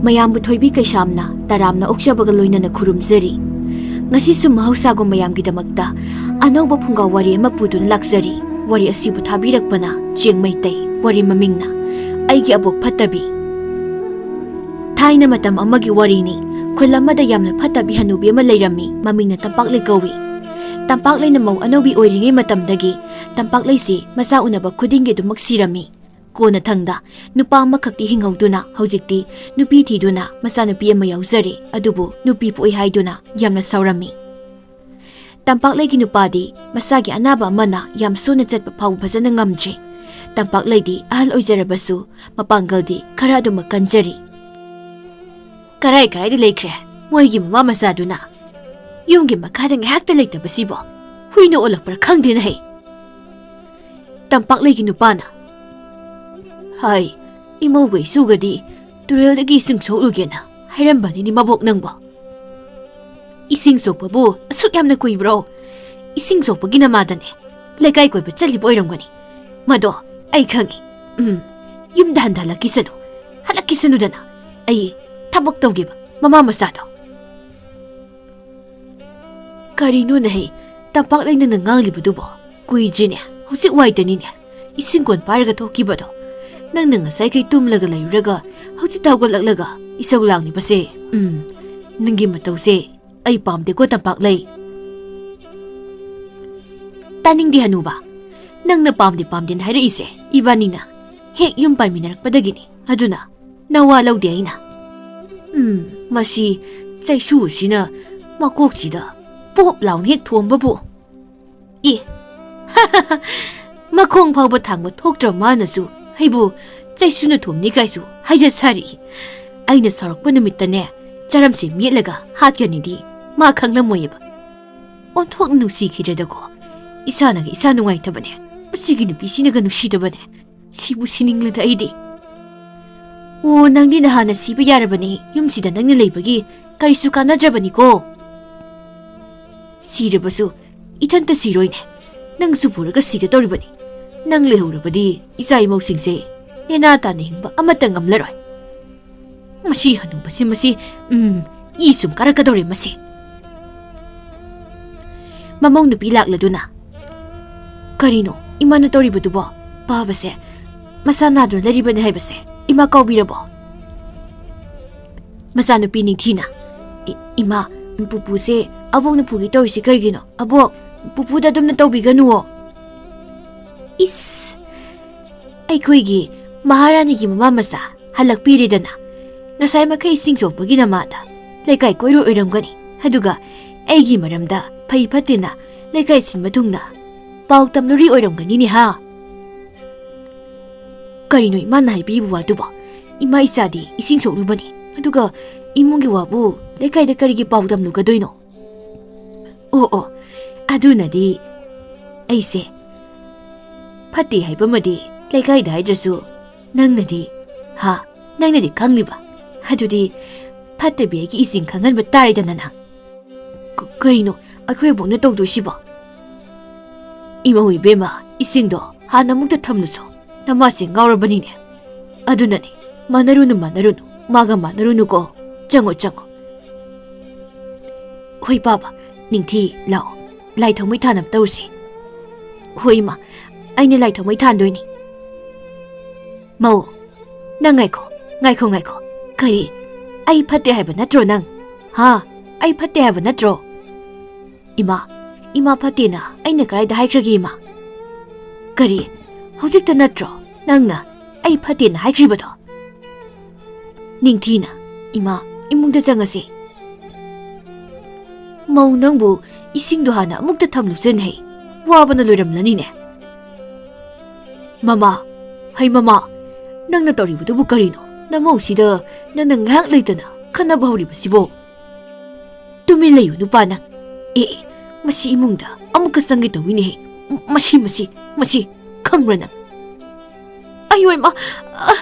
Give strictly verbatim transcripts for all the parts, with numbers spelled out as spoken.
ꯃꯌꯥꯝꯕꯨ ꯊꯣꯏꯕꯤ ꯀꯩꯁꯥꯝꯅ ꯇꯔꯥꯝꯅ ꯑꯣꯛꯆꯕꯒ ꯂꯣꯏꯅꯅ ꯈꯨꯔꯨꯝꯖꯔꯤ꯫ ꯉꯁꯤꯁꯨ ꯃꯍꯧꯁꯥꯒꯨꯝ ꯃꯌꯥꯝꯒꯤꯗꯃꯛꯇ ꯑꯅꯧꯕ ꯐꯨꯡꯒꯥ ꯋꯥꯔꯤ ꯑꯃ ꯄꯨꯗꯨꯅ ꯂꯥꯛꯆꯔꯤ꯫ ꯋꯥꯔꯤ ꯑꯁꯤꯕꯨ ꯊꯥꯕꯤꯔꯛꯄꯅ ꯆꯦꯡ ꯃꯩꯇꯩ꯫ ꯋꯥꯔꯤ ꯃꯃꯤꯡꯅ ꯑꯩꯒꯤ ꯑꯕꯣꯛ ꯐꯠꯇꯕꯤ꯫ ꯊꯥꯏꯅ ꯃꯇꯝ ꯑꯃꯒꯤ ꯋꯥꯔꯤꯅꯤ꯫ ꯈꯨꯜ ꯑꯃꯗ ꯌꯥꯝꯅ ꯐꯠꯇꯕꯤ ꯍꯅꯨꯕꯤ ꯑꯃ ꯂꯩꯔꯝꯃꯤ꯫ ꯃꯃꯤꯡꯅ ꯇꯝꯄꯥꯛꯂꯩ ꯀꯧꯏ꯫ ꯇꯝꯄꯥꯛꯂꯩꯅ ꯃꯧ ꯑꯅꯧꯕꯤ ꯑꯣꯏꯔꯤꯉꯩ ꯃꯇꯝꯗꯒꯤ ꯇꯝꯄꯥꯛꯂꯩꯁꯤ ꯃꯆꯥ ꯎꯅꯕ ꯈꯨꯗꯤꯡꯒꯤ ꯑꯗꯨꯃꯛ ꯁꯤꯔꯝꯃꯤ꯫ ꯀꯣꯟꯅꯊꯪꯗ ꯅꯨꯄꯥ ꯑꯃꯈꯛꯇꯤ ꯍꯤꯡꯍꯧꯗꯨꯅ ꯍꯧꯖꯤꯛꯇꯤ ꯅꯨꯄꯤ ꯊꯤꯗꯨꯅ ꯃꯆꯥꯅꯨꯄꯤ ꯑꯃ ꯌꯥꯎꯖꯔꯦ꯫ ꯑꯗꯨꯕꯨ ꯅꯨꯄꯤ ꯄꯣꯛꯏ ꯍꯥꯏꯗꯨꯅ ꯌꯥꯝꯅ ꯁꯥꯎꯔꯝꯃꯤ꯫ ꯇꯝꯄꯥꯛꯂꯩꯒꯤ ꯅꯨꯄꯥꯗꯤ ꯃꯁꯥꯒꯤ ꯑꯅꯥꯕ ꯑꯃꯅ ꯌꯥꯝ ꯁꯣꯟꯅ ꯆꯠꯄ ꯐꯥꯎꯕ ꯐꯖꯅ ꯉꯝꯗ꯭ꯔꯦ꯫ ꯇꯝꯄꯥꯛꯂꯩꯗꯤ ꯑꯍꯜ ꯑꯣꯏꯖꯔꯕꯁꯨ ꯃꯄꯥꯡꯒꯜꯗꯤ ꯈꯔ ꯑꯗꯨꯃꯛ ꯀꯟꯖꯔꯤ꯫ ꯀꯔꯥꯏ ꯀꯔꯥꯏꯗ ꯂꯩꯈ꯭ꯔꯦ ꯃꯣꯏꯒꯤ ꯃꯃꯥ ꯃꯆꯥꯗꯨꯅ? ꯌꯨꯝꯒꯤ ꯃꯈꯥꯗ ꯉꯥꯏꯍꯥꯛꯇ ꯂꯩꯇꯕꯁꯤꯕꯣ? ꯍꯨꯏꯅ ꯑꯣꯜꯂꯛꯄ꯭ꯔꯥ ꯈꯪꯗꯦꯅ ꯍꯩ꯫ ꯇꯝꯄꯥꯛꯂꯩꯒꯤ ꯅꯨꯄꯥꯅ, ꯍꯥꯏ, ꯏꯃꯧꯒ ꯏꯁꯨꯒꯗꯤ ꯇꯨꯔꯦꯜꯗꯒꯤ ꯏꯁꯤꯡ ꯁꯣꯛꯂꯨꯒꯦꯅ ꯍꯥꯏꯔꯝꯕꯅꯤꯅꯦ ꯃꯕꯣꯛ ꯅꯪꯕꯣ꯫ ꯏꯁꯤꯡ ꯁꯣꯛꯄꯕꯨ ꯑꯁꯨꯛ ꯌꯥꯝꯅ ꯀꯨꯏꯕ꯭ꯔꯣ? ꯏꯁꯤꯡ ꯁꯣꯛꯄꯒꯤ ꯅꯃꯥꯗꯅꯦ ꯂꯩꯀꯥꯏ ꯀꯣꯏꯕ ꯆꯠꯂꯤꯕ ꯑꯣꯏꯔꯝꯒꯅꯤ꯫ ꯃꯗꯣ ꯑꯩ ꯈꯪꯉꯤ꯫ ꯎꯝ, ꯌꯨꯝꯗ ꯍꯟꯊ ꯍꯜꯂꯛꯈꯤꯁꯅꯨ꯫ ꯍꯜꯂꯛꯈꯤꯁꯅꯨꯗꯅ꯫ ꯑꯩ ꯊꯕꯛ ꯇꯧꯒꯦꯕ, ꯃꯃꯥ ꯃꯆꯥꯗꯣ꯫ ꯀꯔꯤꯅꯣ ꯅꯍꯩ, ꯇꯝꯄꯥꯛꯂꯩ ꯅꯪꯅ ꯉꯥꯡꯂꯤꯕꯗꯨꯕꯣ? ꯀꯨꯏꯗ꯭ꯔꯤꯅꯦ, ꯍꯧꯖꯤꯛ ꯋꯥꯏꯗꯅꯤꯅꯦ ꯏꯁꯤꯡ ꯀꯣꯟ ꯄꯥꯏꯔꯒ ꯊꯣꯛꯈꯤꯕꯗꯣ꯫ ꯅꯪꯅ ꯉꯁꯥꯏꯈꯩ ꯇꯨꯝꯂꯒ ꯂꯩꯔꯨꯔꯒ ꯍꯧꯖꯤꯛꯇ ꯍꯧꯒꯠꯂꯛꯂꯒ ꯏꯁꯧ ꯂꯥꯡꯂꯤꯕꯁꯦ꯫ ꯎꯝ, ꯅꯪꯒꯤ ꯃꯇꯧꯁꯦ ꯑꯩ ꯄꯥꯝꯗꯦꯀꯣ ꯇꯝꯄꯥꯛꯂꯩ꯫ ꯇꯥꯅꯤꯡꯗꯦ ꯍꯅꯨꯕ, ꯅꯪꯅ ꯄꯥꯝꯗꯦ ꯄꯥꯝꯗꯦꯅ ꯍꯥꯏꯔꯛꯏꯁꯦ ꯏꯕꯥꯅꯤꯅ ꯍꯦꯛ ꯌꯨꯝ ꯄꯥꯟꯃꯤꯟꯅꯔꯛꯄꯗꯒꯤꯅꯤ꯫ ꯑꯗꯨꯅ ꯅꯋꯥ ꯂꯧꯗꯦ ꯑꯩꯅ꯫ ꯎꯝ, ꯃꯁꯤ ꯆꯩꯁꯨꯁꯤꯅ ꯃꯀꯣꯛꯁꯤꯗ ꯄꯣꯞ ꯂꯥꯎꯅ ꯍꯦꯛ ꯊꯣꯝꯕꯕꯨ꯫ ꯑꯦ, ꯃꯈꯣꯡ ꯐꯥꯎꯕ ꯊꯥꯡꯕ ꯊꯣꯛꯇ꯭ꯔꯕ ꯃꯥꯅꯁꯨ ꯑꯩꯕꯨ ꯆꯩꯁꯨꯅ ꯊꯣꯝꯅꯤ ꯀꯥꯏꯁꯨ ꯍꯥꯏꯖ ꯁꯥꯔꯛꯏ꯫ ꯑꯩꯅ ꯁꯥꯎꯔꯛꯄ ꯅꯨꯃꯤꯠꯇꯅꯦ, ꯆꯔꯝꯁꯦ ꯃꯦꯠꯂꯒ ꯍꯥꯠꯀꯅꯤꯗꯤ ꯃꯥ ꯈꯪꯂꯝꯃꯣꯏꯌꯦꯕ꯫ ꯑꯣꯟꯊꯣꯛꯅ ꯅꯨꯡꯁꯤꯈꯤꯗ꯭ꯔꯦꯗꯀꯣ꯫ ꯏꯁꯥꯅꯒ ꯏꯁꯥ ꯅꯨꯡꯉꯥꯏꯇꯕꯅꯦ, ꯃꯁꯤꯒꯤ ꯅꯨꯄꯤꯁꯤꯅꯒ ꯅꯨꯡꯁꯤꯗꯕꯅꯦ꯫ ꯁꯤꯕꯨ ꯁꯤꯅꯤꯡꯂꯗ ꯑꯩꯗꯤ꯫ ꯑꯣ, ꯅꯪꯗꯤ ꯅꯍꯥꯟꯅ ꯁꯤꯕ ꯌꯥꯔꯕꯅꯤ, ꯌꯨꯝꯁꯤꯗ ꯅꯪꯅ ꯂꯩꯕꯒꯤ ꯀꯔꯤꯁꯨ ꯀꯥꯟꯅꯗ꯭ꯔꯕꯅꯤꯀꯣ꯫ ꯁꯤꯔꯕꯁꯨ ꯏꯊꯟꯇ ꯁꯤꯔꯣꯏꯅꯦ, ꯅꯪꯁꯨ ꯄꯨꯔꯒ ꯁꯤꯒꯗꯧꯔꯤꯕꯅꯤ꯫ ꯅꯪ ꯂꯩꯍꯧꯔꯕꯗꯤ ꯏꯆꯥ ꯏꯃꯧꯁꯤꯡꯁꯦ ꯅꯦꯅꯥ ꯇꯥꯅ ꯍꯤꯡꯕ ꯑꯃꯠꯇ ꯉꯝꯂꯔꯣꯏ꯫ ꯃꯁꯤ ꯍꯅꯨꯕꯁꯤ, ꯃꯁꯤ, ꯎꯝ, ꯏ ꯁꯨꯝ ꯀꯥꯔꯛꯀꯗꯧꯔꯦ ꯃꯁꯤ꯫ ꯃꯃꯧ ꯅꯨꯄꯤ ꯂꯥꯛꯂꯗꯨꯅ, "ꯀꯔꯤꯅꯣ ꯏꯃꯥꯅ ꯇꯧꯔꯤꯕꯗꯨꯕꯣ? ꯄꯥꯕꯁꯦ ꯃꯁꯥ ꯅꯥꯗꯨꯅ ꯂꯩꯔꯤꯕꯅꯤ ꯍꯥꯏꯕꯁꯦ ꯏꯃꯥ ꯀꯥꯎꯕꯤꯔꯕꯣ?" ꯃꯆꯥꯅꯨꯄꯤ ꯅꯤꯡꯊꯤꯅ, "ꯏ-, ꯏꯃꯥ, ꯄꯨꯄꯨꯁꯦ ꯑꯕꯣꯛꯅ ꯐꯨꯒꯦ ꯇꯧꯔꯤꯁꯤ ꯀꯔꯤꯒꯤꯅꯣ? ꯑꯕꯣꯛ, ꯄꯨꯄꯨꯗ ꯑꯗꯨꯝꯅ ꯇꯧꯕꯤꯒꯅꯨꯋꯣ꯫" ꯏꯁ! ꯑꯩꯈꯣꯏꯒꯤ ꯃꯍꯥꯔꯥꯅꯤꯒꯤ ꯃꯃꯥ ꯃꯆꯥ ꯍꯜꯂꯛꯄꯤꯔꯦꯗꯅ꯫ ꯉꯁꯥꯏ ꯃꯈꯩ ꯏꯁꯤꯡ ꯁꯣꯛꯄꯒꯤ ꯅꯃꯥꯗ ꯂꯩꯀꯥꯏ ꯀꯣꯏꯔꯨ ꯑꯣꯏꯔꯝꯒꯅꯤ꯫ ꯑꯗꯨꯒ ꯑꯩꯒꯤ ꯃꯔꯝꯗ ꯐꯩ ꯐꯠꯇꯦꯅ ꯂꯩꯀꯥꯏ ꯁꯤꯟꯕ ꯊꯨꯡꯅ ꯄꯥꯎ ꯇꯝꯂꯨꯔꯤ ꯑꯣꯏꯔꯝꯒꯅꯤꯅꯦ ꯍꯥ? ꯀꯔꯤꯅꯣ ꯏꯃꯥꯅ ꯍꯥꯏꯕꯤꯔꯤꯕ ꯋꯥꯗꯨꯕꯣ? ꯏꯃꯥ ꯏꯆꯥꯗꯤ ꯏꯁꯤꯡ ꯁꯣꯛꯂꯨꯕꯅꯤ꯫ ꯑꯗꯨꯒ ꯏꯃꯨꯡꯒꯤ ꯋꯥꯕꯨ ꯂꯩꯀꯥꯏꯗ ꯀꯔꯤꯒꯤ ꯄꯥꯎ ꯇꯝꯂꯨꯒꯗꯣꯏꯅꯣ? ꯑꯣ, ꯑꯣ, ꯑꯗꯨꯅꯗꯤ ꯑꯩꯁꯦ ꯐꯠꯇꯦ ꯍꯥꯏꯕꯃꯗꯤ ꯂꯩꯀꯥꯏꯗ ꯍꯥꯏꯗ꯭ꯔꯁꯨ ꯅꯪꯅꯗꯤ, ꯍꯥ, ꯅꯪꯅꯗꯤ ꯈꯪꯂꯤꯕ꯫ ꯑꯗꯨꯗꯤ ꯐꯠꯇꯕꯤ ꯑꯩꯒꯤ ꯏꯆꯤꯟ ꯈꯪꯍꯟꯕ ꯇꯥꯔꯦꯗꯅ ꯅꯪ꯫ ꯀ-, ꯀꯩꯅꯣ ꯑꯩꯈꯣꯏ ꯑꯕꯣꯛꯅ ꯇꯧꯗꯣꯏꯁꯤꯕꯣ? ꯏꯃꯧ ꯏꯕꯦꯝꯃ, ꯏꯁꯤꯡꯗꯣ ꯍꯥꯟꯅ ꯑꯃꯨꯛꯇ ꯊꯝꯂꯨꯆꯣ꯫ ꯅꯃꯥꯁꯦ ꯉꯥꯎꯔꯕꯅꯤꯅꯦ꯫ ꯑꯗꯨꯅꯅꯦ, ꯃꯥꯟꯅꯔꯨꯅꯨ, ꯃꯥꯟꯅꯔꯨꯅꯨ, ꯃꯥꯒ ꯃꯥꯟꯅꯔꯨꯅꯨꯀꯣ꯫ ꯆꯪꯉꯣ, ꯆꯪꯉꯣ꯫ ꯍꯣꯏ ꯄꯥꯕ, ꯅꯤꯡꯊꯤ, ꯂꯥꯛꯑꯣ, ꯂꯥꯏ ꯊꯥꯎꯃꯩ ꯊꯥꯅꯕ ꯇꯧꯔꯨꯁꯤ꯫ ꯍꯣꯏ ꯏꯃꯥ, ꯑꯩꯅ ꯂꯥꯏ ꯊꯥꯎꯃꯩ ꯊꯥꯟꯗꯣꯏꯅꯤ꯫ ꯃꯧ, ꯅꯪ ꯉꯥꯏꯈꯣ, ꯉꯥꯏꯈꯣ, ꯉꯥꯏꯈꯣ꯫ ꯀꯔꯤ? ꯑꯩ ꯐꯠꯇꯦ ꯍꯥꯏꯕ ꯅꯠꯇ꯭ꯔꯣ ꯅꯪ? ꯍꯥ? ꯑꯩ ꯐꯠꯇꯦ ꯍꯥꯏꯕ ꯅꯠꯇ꯭ꯔꯣ? ꯏꯃꯥ, ꯏꯃꯥ ꯐꯠꯇꯦꯅ ꯑꯩꯅ ꯀꯗꯥꯏꯗ ꯍꯥꯏꯈ꯭ꯔꯒꯦ ꯏꯃꯥ? ꯀꯔꯤ? ꯍꯧꯖꯤꯛꯇ ꯅꯠꯇ꯭ꯔꯣ ꯅꯪꯅ ꯑꯩ ꯐꯠꯇꯦꯅ ꯍꯥꯏꯈ꯭ꯔꯤꯕꯗꯣ? ꯅꯤꯡꯊꯤꯅ, ꯏꯃꯥ, ꯏꯃꯨꯡꯗ ꯆꯪꯉꯁꯤ꯫ ꯃꯧ ꯅꯪꯕꯨ ꯏꯁꯤꯡꯗꯣ ꯍꯥꯟꯅ ꯑꯃꯨꯛꯇ ꯊꯝꯂꯨꯆꯣꯅꯦ꯫ ꯋꯥꯕꯅ ꯂꯣꯏꯔꯝꯂꯅꯤꯅꯦ꯫ ꯃꯃꯥ, ꯍꯩ ꯃꯃꯥ, ꯅꯪꯅ ꯇꯧꯔꯤꯕꯗꯨꯕꯨ ꯀꯔꯤꯅꯣ? ꯅꯃꯧꯁꯤꯗ ꯅꯪꯅ ꯉꯥꯏꯍꯥꯛ ꯂꯩꯇꯅ ꯈꯟꯅꯕ ꯍꯧꯔꯤꯕꯁꯤꯕꯣ? ꯇꯨꯃꯤꯟ ꯂꯩꯌꯨ ꯅꯨꯄꯥ ꯅꯪ꯫ ꯑꯦ, ꯑꯦ, ꯃꯁꯤ ꯏꯃꯨꯡꯗ ꯑꯃꯨꯛꯀ ꯆꯪꯒꯦ ꯇꯧꯏꯅꯦꯍꯦ꯫ ꯃ-, ꯃꯁꯤ, ꯃꯁꯤ, ꯃꯁꯤ ꯈꯪꯕ꯭ꯔꯥ ꯅꯪ? ꯑꯌꯣ ꯏꯃꯥ, ꯑ,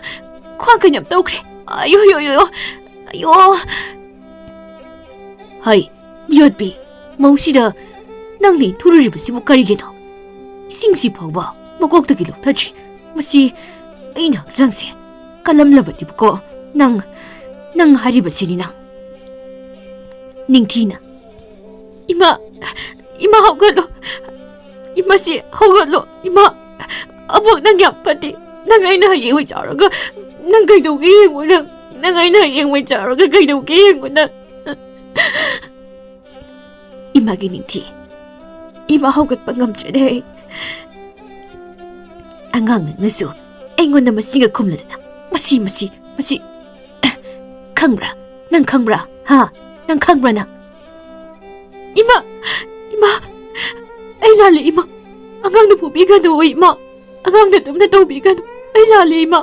ꯈ꯭ꯋꯥꯡ ꯀꯩꯅꯣꯝ ꯇꯧꯈ꯭ꯔꯦ꯫ ꯑꯌꯣ, ꯑꯌꯣ, ꯑꯌꯣ, ꯑꯌꯣ꯫ ꯍꯩ, ꯃꯤꯑꯣꯠꯄꯤ, ꯃꯧꯁꯤꯗ ꯅꯪꯅ ꯏꯟꯊꯨꯔꯨꯔꯤꯕꯁꯤꯕꯨ ꯀꯔꯤꯒꯤꯅꯣ? ꯏꯁꯤꯡꯁꯤ ꯐꯥꯎꯕ ꯃꯀꯣꯛꯇꯒꯤ ꯂꯧꯊꯗ꯭ꯔꯤ꯫ ꯃꯁꯤ ꯑꯩꯅ ꯍꯛꯆꯥꯡꯁꯦ ꯀꯜꯂꯝꯂꯕꯗꯤꯕꯀꯣ꯫ ꯅꯪ, ꯅꯪ ꯍꯥꯏꯔꯤꯕꯁꯤꯅꯤ ꯅꯪ꯫ ꯅꯤꯡꯊꯤꯅ꯫ ꯏꯃꯥ, ꯏꯃꯥ ꯍꯧꯒꯠꯂꯣ꯫ ꯏꯃꯥꯁꯤ ꯍꯧꯒꯠꯂꯣ꯫ ꯏꯃꯥ, ꯑꯕꯣꯛ ꯅꯪ ꯌꯥꯝ ꯐꯠꯇꯦ꯫ ꯅꯪ ꯑꯩꯅ ꯍꯌꯦꯡ ꯑꯣꯏ ꯆꯥꯎꯔꯒ ꯅꯪ ꯀꯩꯗꯧꯒꯦ ꯌꯦꯡꯉꯨ ꯅꯪ꯫ ꯅꯪ ꯑꯩꯅ ꯍꯌꯦꯡ ꯑꯣꯏ ꯆꯥꯎꯔꯒ ꯀꯩꯗꯧꯒꯦ ꯌꯦꯡꯉꯨ ꯅꯪ꯫ ꯏꯃꯥꯒꯤ ꯅꯤꯡꯊꯤ꯫ ꯏꯃꯥ ꯍꯧꯒꯠꯄ ꯉꯝꯗ꯭ꯔꯦꯅꯦ ꯑꯩ꯫ ꯑꯉꯥꯡ ꯅꯪꯅꯁꯨ ꯑꯩꯉꯣꯟꯗ ꯃꯁꯤꯒ ꯈꯨꯝꯂꯗꯅ꯫ ꯃꯁꯤ, ꯃꯁꯤ, ꯃꯁꯤ꯫ ꯈꯪꯕ꯭ꯔꯥ? ꯅꯪ ꯈꯪꯕ꯭ꯔꯥ? ꯍꯥ? ꯅꯪ ꯈꯪꯕ꯭ꯔꯥ ꯅꯪ? ꯏꯃꯥ! ꯏꯃꯥ! ꯑꯩ ꯂꯥꯜꯂꯦ ꯏꯃꯥ! ꯑꯉꯥꯡꯗ ꯐꯨꯕꯤꯒꯅꯨ ꯏꯃꯥ! ꯑꯉꯥꯡꯗ ꯑꯗꯨꯝꯅ ꯇꯧꯕꯤꯒꯅꯨ! ꯑꯩ ꯂꯥꯜꯂꯦ ꯏꯃꯥ!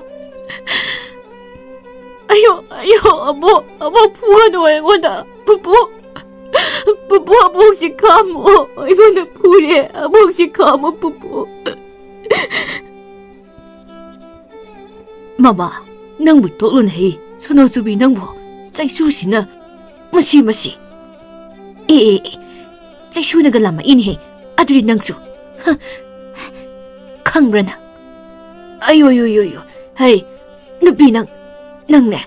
ꯑꯌꯣ! ꯑꯌꯣ! ꯑꯕꯣꯛ! ꯑꯕꯣꯛ ꯐꯨꯒꯅꯨ ꯑꯩꯉꯣꯟꯗ! ꯄꯨꯄꯨ! ꯄꯨꯄꯨ ꯑꯕꯣꯛꯁꯤ ꯈꯥꯝꯃꯣ! ꯑꯩꯉꯣꯟꯗ ꯐꯨꯔꯦ! ꯑꯕꯣꯛꯁꯤ ꯈꯥꯝꯃꯣ ꯄꯨꯄꯨ! ꯃꯃꯥ, ꯅꯪꯕꯨ ꯇꯣꯛꯂꯨꯅꯍꯦ, ꯁꯣꯅꯣꯆꯨꯕꯤ ꯅꯪꯕꯨ꯫ ꯆꯩꯁꯨꯁꯤꯅ, ꯃꯁꯤ, ꯃꯁꯤ꯫ ꯑꯦ, ꯑꯦ, ꯑꯦ, ꯆꯩꯁꯨꯅꯒ ꯂꯥꯝꯃꯛꯏꯅꯦꯍꯦ, ꯑꯗꯨꯗꯤ ꯅꯪꯁꯨ꯫ ꯍ, ꯈꯪꯕ꯭ꯔꯥ ꯅꯪ? ꯑꯌꯣ, ꯌꯣ, ꯌꯣ, ꯌꯣ, ꯍꯩ, ꯅꯨꯄꯤ ꯅꯪ, ꯅꯪꯅꯦ,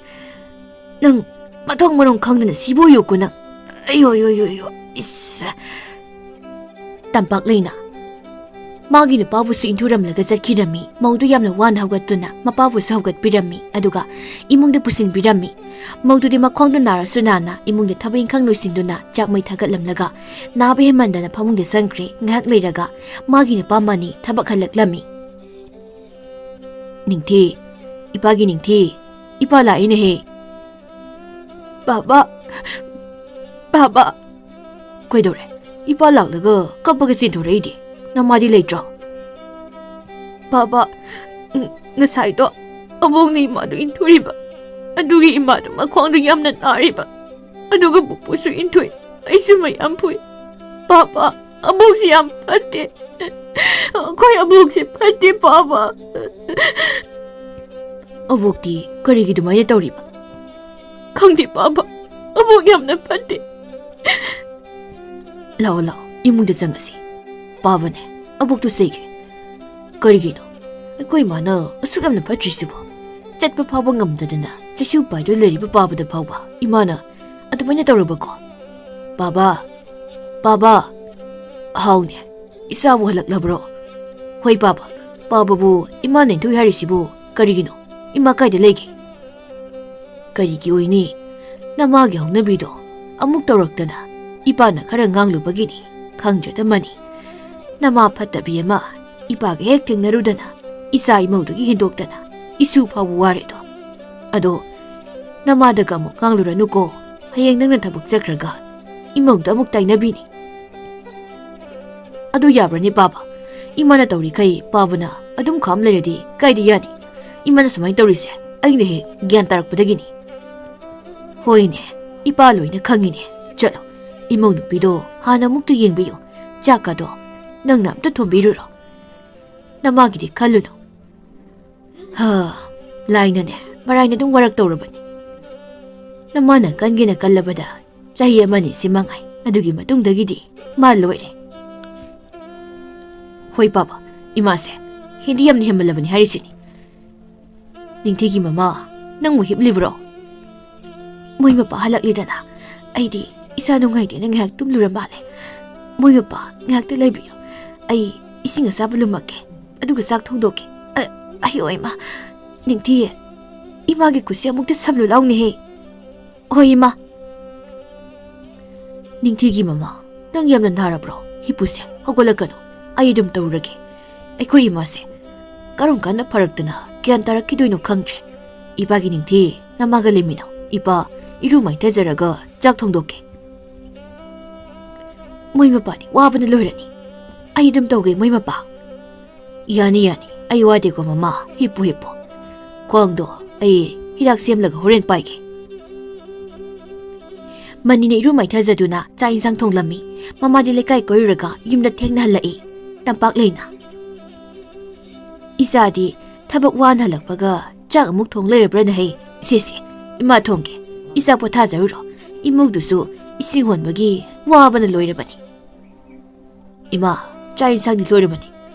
ꯅꯪ ꯃꯊꯣꯡ ꯃꯔꯝ ꯈꯪꯗꯅ ꯁꯤꯕꯣ ꯌꯣꯛꯀꯣ ꯅꯪ꯫ ꯑꯌꯣ, ꯌꯣ, ꯌꯣ, ꯌꯣ, ꯏꯁ꯫ ꯇꯝꯄꯥꯛ ꯂꯩꯅ ꯃꯥꯒꯤ ꯅꯨꯄꯥꯕꯨꯁꯨ ꯏꯟꯊꯨꯔꯝꯂꯒ ꯆꯠꯈꯤꯔꯝꯃꯤ꯫ ꯃꯧꯗꯨ ꯌꯥꯝꯅ ꯋꯥꯅ ꯍꯧꯒꯠꯇꯨꯅ ꯃꯄꯥꯕꯨꯁꯨ ꯍꯧꯒꯠꯄꯤꯔꯝꯃꯤ, ꯑꯗꯨꯒ ꯏꯃꯨꯡꯗ ꯄꯨꯁꯤꯟꯕꯤꯔꯝꯃꯤ꯫ ꯃꯧꯗꯨꯗꯤ ꯃꯈ꯭ꯋꯥꯡꯗꯨ ꯅꯥꯔꯁꯨ ꯅꯥꯅ ꯏꯃꯨꯡꯗ ꯊꯕꯛ ꯏꯪꯈꯥꯡ ꯂꯣꯏꯁꯤꯟꯗꯨꯅ ꯆꯥꯛ ꯃꯩ ꯊꯥꯒꯠꯂꯝꯂꯒ ꯅꯥꯕ ꯍꯦꯟꯃꯟꯗꯅ ꯐꯃꯨꯡꯗ ꯆꯪꯈ꯭ꯔꯦ꯫ ꯉꯥꯏꯍꯥꯛ ꯂꯩꯔꯒ ꯃꯥꯒꯤ ꯅꯨꯄꯥ ꯃꯥꯅꯤ ꯊꯕꯛ ꯍꯜꯂꯛꯂꯝꯃꯤ꯫ "ꯅꯤꯡꯊꯤ, ꯏꯄꯥꯒꯤ ꯅꯤꯡꯊꯤ, ꯏꯄꯥ ꯂꯥꯛꯏꯅꯦꯍꯦ!" "ꯕꯥꯕꯥ, ꯕꯥꯕꯥ!" "ꯀꯩꯗꯧꯔꯦ? ꯏꯄꯥ ꯂꯥꯛꯂꯒ ꯀꯞꯄꯒ ꯆꯦꯟꯊꯣꯔꯛꯏꯗꯤ? ꯅꯃꯥꯗꯤ ꯂꯩꯇ꯭ꯔꯣ?" "ꯕꯥꯕꯥ, ꯎꯝ, ꯉꯁꯥꯏꯗꯣ ꯑꯕꯣꯛꯅ ꯏꯃꯥꯗꯣ ꯏꯟꯊꯨꯔꯤꯕ, ꯑꯗꯨꯒꯤ ꯏꯃꯥꯗꯣ ꯃꯈ꯭ꯋꯥꯡꯗꯣ ꯌꯥꯝꯅ ꯅꯥꯔꯤꯕ, ꯑꯗꯨꯒ ꯄꯨꯄꯨꯁꯨ ꯏꯟꯊꯨꯏ, ꯑꯩꯁꯨ ꯃꯌꯥꯝ ꯐꯨꯏ꯫ ꯕꯥꯕꯥ, ꯑꯕꯣꯛꯁꯤ ꯌꯥꯝ ꯐꯠꯇꯦ꯫ ꯑꯩꯈꯣꯏ ꯑꯕꯣꯛꯁꯤ ꯐꯠꯇꯦ ꯄꯥꯕ꯫" "ꯑꯕꯣꯛꯇꯤ ꯀꯔꯤꯒꯤ ꯑꯗꯨꯃꯥꯏꯅ ꯇꯧꯔꯤꯕ?" "ꯈꯪꯗꯦ ꯄꯥꯕ, ꯑꯕꯣꯛ ꯌꯥꯝꯅ ꯐꯠꯇꯦ꯫" "ꯂꯥꯛꯑꯣ, ꯂꯥꯛꯑꯣ, ꯏꯃꯨꯡꯗ ꯆꯪꯉꯁꯤ꯫ ꯄꯥꯕꯅꯦ, ꯑꯕꯣꯛꯇꯨ ꯆꯩꯒꯦ꯫ ꯀꯔꯤꯒꯤꯅꯣ ꯑꯩꯈꯣꯏ ꯏꯃꯥꯅ ꯑꯁꯨꯛ ꯌꯥꯝꯅ ꯐꯠꯇ꯭ꯔꯤꯁꯤꯕꯣ? ꯆꯠꯄ ꯐꯥꯎꯕ ꯉꯝꯗꯗꯅ ꯆꯩꯁꯨ ꯄꯥꯏꯗꯨꯅ ꯂꯩꯔꯤꯕ ꯄꯥꯕꯗ ꯐꯥꯎꯕ ꯏꯃꯥꯅ ꯑꯗꯨꯃꯥꯏꯅ ꯇꯧꯔꯕꯀꯣ? "ꯄꯥꯕ, ꯄꯥꯕ!" "ꯍꯥꯎꯅꯦ, ꯏꯆꯥꯕꯨ ꯍꯜꯂꯛꯂꯕ꯭ꯔꯣ?" "ꯍꯣꯏ ꯄꯥꯕ, ꯄꯥꯕꯕꯨ ꯏꯃꯥ ꯅꯦꯟꯊꯣꯛꯏ ꯍꯥꯏꯔꯤꯁꯤꯕꯨ ꯀꯔꯤꯒꯤꯅꯣ? ꯏꯃꯥ ꯀꯥꯏꯗ ꯂꯩꯒꯦ?" "ꯀꯔꯤꯒꯤ ꯑꯣꯏꯅꯤ? ꯅꯃꯥꯒꯤ ꯍꯧꯅꯕꯤꯗꯣ ꯑꯃꯨꯛ ꯇꯧꯔꯛꯇꯅ ꯏꯄꯥꯅ ꯈꯔ ꯉꯥꯡꯂꯨꯕꯒꯤꯅꯤ, ꯈꯪꯗ꯭ꯔꯗ ꯃꯅꯤ꯫ ꯅꯃꯥ ꯐꯠꯇꯕꯤ ꯑꯃ ꯏꯄꯥꯒ ꯍꯦꯛ ꯊꯦꯡꯅꯔꯨꯗꯅ ꯏꯆꯥ ꯏꯃꯧꯗꯒꯤ ꯍꯦꯟꯗꯣꯛꯇꯅ ꯏꯁꯨ ꯐꯥꯎꯕ ꯋꯥꯔꯦꯗꯣ꯫ ꯑꯗꯣ ꯅꯃꯥꯗꯒ ꯑꯃꯨꯛ ꯉꯥꯡꯂꯨꯔꯅꯨꯀꯣ, ꯍꯌꯦꯡ ꯅꯪꯅ ꯊꯕꯛ ꯆꯠꯈ꯭ꯔꯒ ꯏꯃꯧꯗ ꯑꯃꯨꯛ ꯇꯥꯏꯅꯕꯤꯅꯤ꯫" "ꯑꯗꯨ ꯌꯥꯕ꯭ꯔꯅꯦ ꯄꯥꯕ? ꯏꯃꯥꯅ ꯇꯧꯔꯤꯈꯩ ꯄꯥꯕꯅ ꯑꯗꯨꯝ ꯈꯥꯝ ꯂꯩꯔꯗꯤ ꯀꯥꯏꯗ ꯌꯥꯅꯤ? ꯏꯃꯥꯅ ꯁꯨꯃꯥꯏꯅ ꯇꯧꯔꯤꯁꯦ ꯑꯩꯅ ꯍꯦꯛ ꯒ꯭ꯌꯥꯟ ꯇꯥꯔꯛꯄꯗꯒꯤꯅꯤ꯫" "ꯍꯣꯏꯅꯦ, ꯏꯄꯥ ꯂꯣꯏꯅ ꯈꯪꯉꯤꯅꯦ꯫ ꯆꯠꯂꯣ, ꯏꯃꯧ ꯅꯨꯄꯤꯗꯣ ꯍꯥꯟꯅ ꯑꯃꯨꯛꯇ ꯌꯦꯡꯕꯤꯌꯨ꯫ ꯆꯥꯛꯀꯗꯣ ꯅꯪꯅ ꯑꯝꯇ ꯊꯣꯡꯕꯤꯔꯨꯔꯣ꯫ ꯅꯃꯥꯒꯤꯗꯤ ꯈꯜꯂꯨꯅꯨ꯫" ꯍꯥ, ꯂꯥꯏꯅꯅꯦ, ꯃꯔꯥꯏꯅ ꯑꯗꯨꯝ ꯋꯥꯔꯛ ꯇꯧꯔꯕꯅꯤ꯫ ꯅꯃꯥꯅ ꯀꯟꯒꯦꯅ ꯀꯜꯂꯕꯗ ꯆꯍꯤ ꯑꯃꯅꯤ ꯁꯤ ꯃꯉꯥꯏ, ꯑꯗꯨꯒꯤ ꯃꯇꯨꯡꯗꯒꯤꯗꯤ ꯃꯥ ꯂꯣꯏꯔꯦ꯫ "ꯍꯣꯏ ꯄꯥꯕ, ꯏꯃꯥꯁꯦ ꯍꯦꯟꯗꯤ ꯌꯥꯝꯅ ꯍꯦꯟꯃꯜꯂꯕꯅꯤ ꯍꯥꯏꯔꯤꯁꯤꯅꯤ꯫" "ꯅꯤꯡꯊꯤꯒꯤ ꯃꯃꯥ, ꯅꯪꯕꯨ ꯍꯤꯞꯂꯤꯕ꯭ꯔꯣ?" "ꯃꯣꯏ ꯃꯄꯥ ꯍꯜꯂꯛꯂꯤꯗꯅ, ꯑꯩꯗꯤ ꯏꯁꯥ ꯅꯨꯡꯉꯥꯏꯇꯦꯅ ꯉꯥꯏꯍꯥꯛ ꯇꯨꯝꯂꯨꯔ ꯃꯥꯜꯂꯦ꯫ ꯃꯣꯏ ꯃꯄꯥ ꯉꯥꯏꯍꯥꯛꯇ ꯂꯩꯕꯤꯌꯨ, ꯑꯩ ꯏꯁꯤꯡ ꯑꯁꯥꯕ ꯂꯨꯝꯃꯛꯀꯦ, ꯑꯗꯨꯒ ꯆꯥꯛ ꯊꯣꯡꯗꯣꯛꯀꯦ꯫ ꯑ, ꯑꯌꯣ ꯏꯃꯥ, ꯅꯤꯡꯊꯤ, ꯏꯃꯥꯒꯤ ꯈꯨꯠꯁꯦ ꯑꯃꯨꯛꯇ ꯁꯝꯂꯨ ꯂꯥꯎꯅꯦꯍꯦ꯫" "ꯍꯣꯏ ꯏꯃꯥ꯫" "ꯅꯤꯡꯊꯤꯒꯤ ꯃꯃꯥ, ꯅꯪ ꯌꯥꯝꯅ ꯅꯥꯔꯕ꯭ꯔꯣ? ꯍꯤꯞꯄꯨꯁꯦ, ꯍꯧꯒꯠꯂꯛꯀꯅꯨ, ꯑꯩ ꯑꯗꯨꯝ ꯇꯧꯔꯒꯦ꯫ ꯑꯩꯈꯣꯏ ꯏꯃꯥꯁꯦ ꯀꯔꯝ ꯀꯥꯟꯗ ꯐꯔꯛꯇꯅ ꯒ꯭ꯌꯥꯟ ꯇꯥꯔꯛꯈꯤꯗꯣꯏꯅꯣ ꯈꯪꯗ꯭ꯔꯦ꯫ ꯏꯄꯥꯒꯤ ꯅꯤꯡꯊꯤ, ꯅꯃꯥꯒ ꯂꯩꯃꯤꯟꯅꯧ, ꯏꯄꯥ ꯏꯔꯨ ꯃꯥꯏꯊꯖꯔꯒ ꯆꯥꯛ ꯊꯣꯡꯗꯣꯛꯀꯦ꯫" "ꯃꯣꯏ ꯃꯄꯥꯗꯤ ꯋꯥꯕꯅ ꯂꯣꯏꯔꯅꯤ, ꯑꯩ ꯑꯗꯨꯝ ꯇꯧꯒꯦ ꯃꯣꯏ ꯃꯄꯥ꯫" "ꯌꯥꯅꯤ, ꯌꯥꯅꯤ, ꯑꯩ ꯋꯥꯗꯦꯀꯣ ꯃꯃꯥ, ꯍꯤꯞꯄꯨ, ꯍꯤꯞꯄꯨ꯫ ꯈ꯭ꯋꯥꯡꯗꯣ ꯑꯩ ꯍꯤꯗꯥꯛ ꯁꯦꯝꯂꯒ ꯍꯣꯔꯦꯟ ꯄꯥꯏꯒꯦ꯫" ꯃꯅꯤꯅ ꯏꯔꯨ ꯃꯥꯏꯊꯖꯗꯨꯅ ꯆꯥꯛ ꯏꯟꯁꯥꯡ ꯊꯣꯡꯂꯝꯃꯤ꯫ ꯃꯃꯥꯗꯤ ꯂꯩꯀꯥꯏ ꯀꯣꯏꯔꯨꯔꯒ ꯌꯨꯝꯗ ꯊꯦꯡꯅ ꯍꯜꯂꯛꯏ꯫ ꯇꯝꯄꯥꯛ ꯂꯩꯅ꯫ "ꯏꯆꯥꯗꯤ ꯊꯕꯛ ꯋꯥꯅ ꯍꯜꯂꯛꯄꯒ ꯆꯥꯛ ꯑꯃꯨꯛ ꯊꯣꯡ ꯂꯩꯔꯕ꯭ꯔꯥꯅ ꯍꯩ? ꯁꯦ, ꯁꯦ, ꯏꯃꯥ ꯊꯣꯡꯒꯦ꯫ ꯏꯆꯥ ꯄꯣꯊꯥꯖꯔꯨꯔꯣ꯫ ꯏꯃꯧꯗꯨꯁꯨ ꯏꯁꯤꯡ ꯍꯣꯟꯕꯒꯤ ꯋꯥꯕꯅ ꯂꯣꯏꯔꯕꯅꯤ꯫" "ꯏꯃꯥ, ꯆꯥꯛ ꯏꯟꯁꯥꯡꯗꯤ ꯂꯣꯏꯔꯕꯅꯤ꯫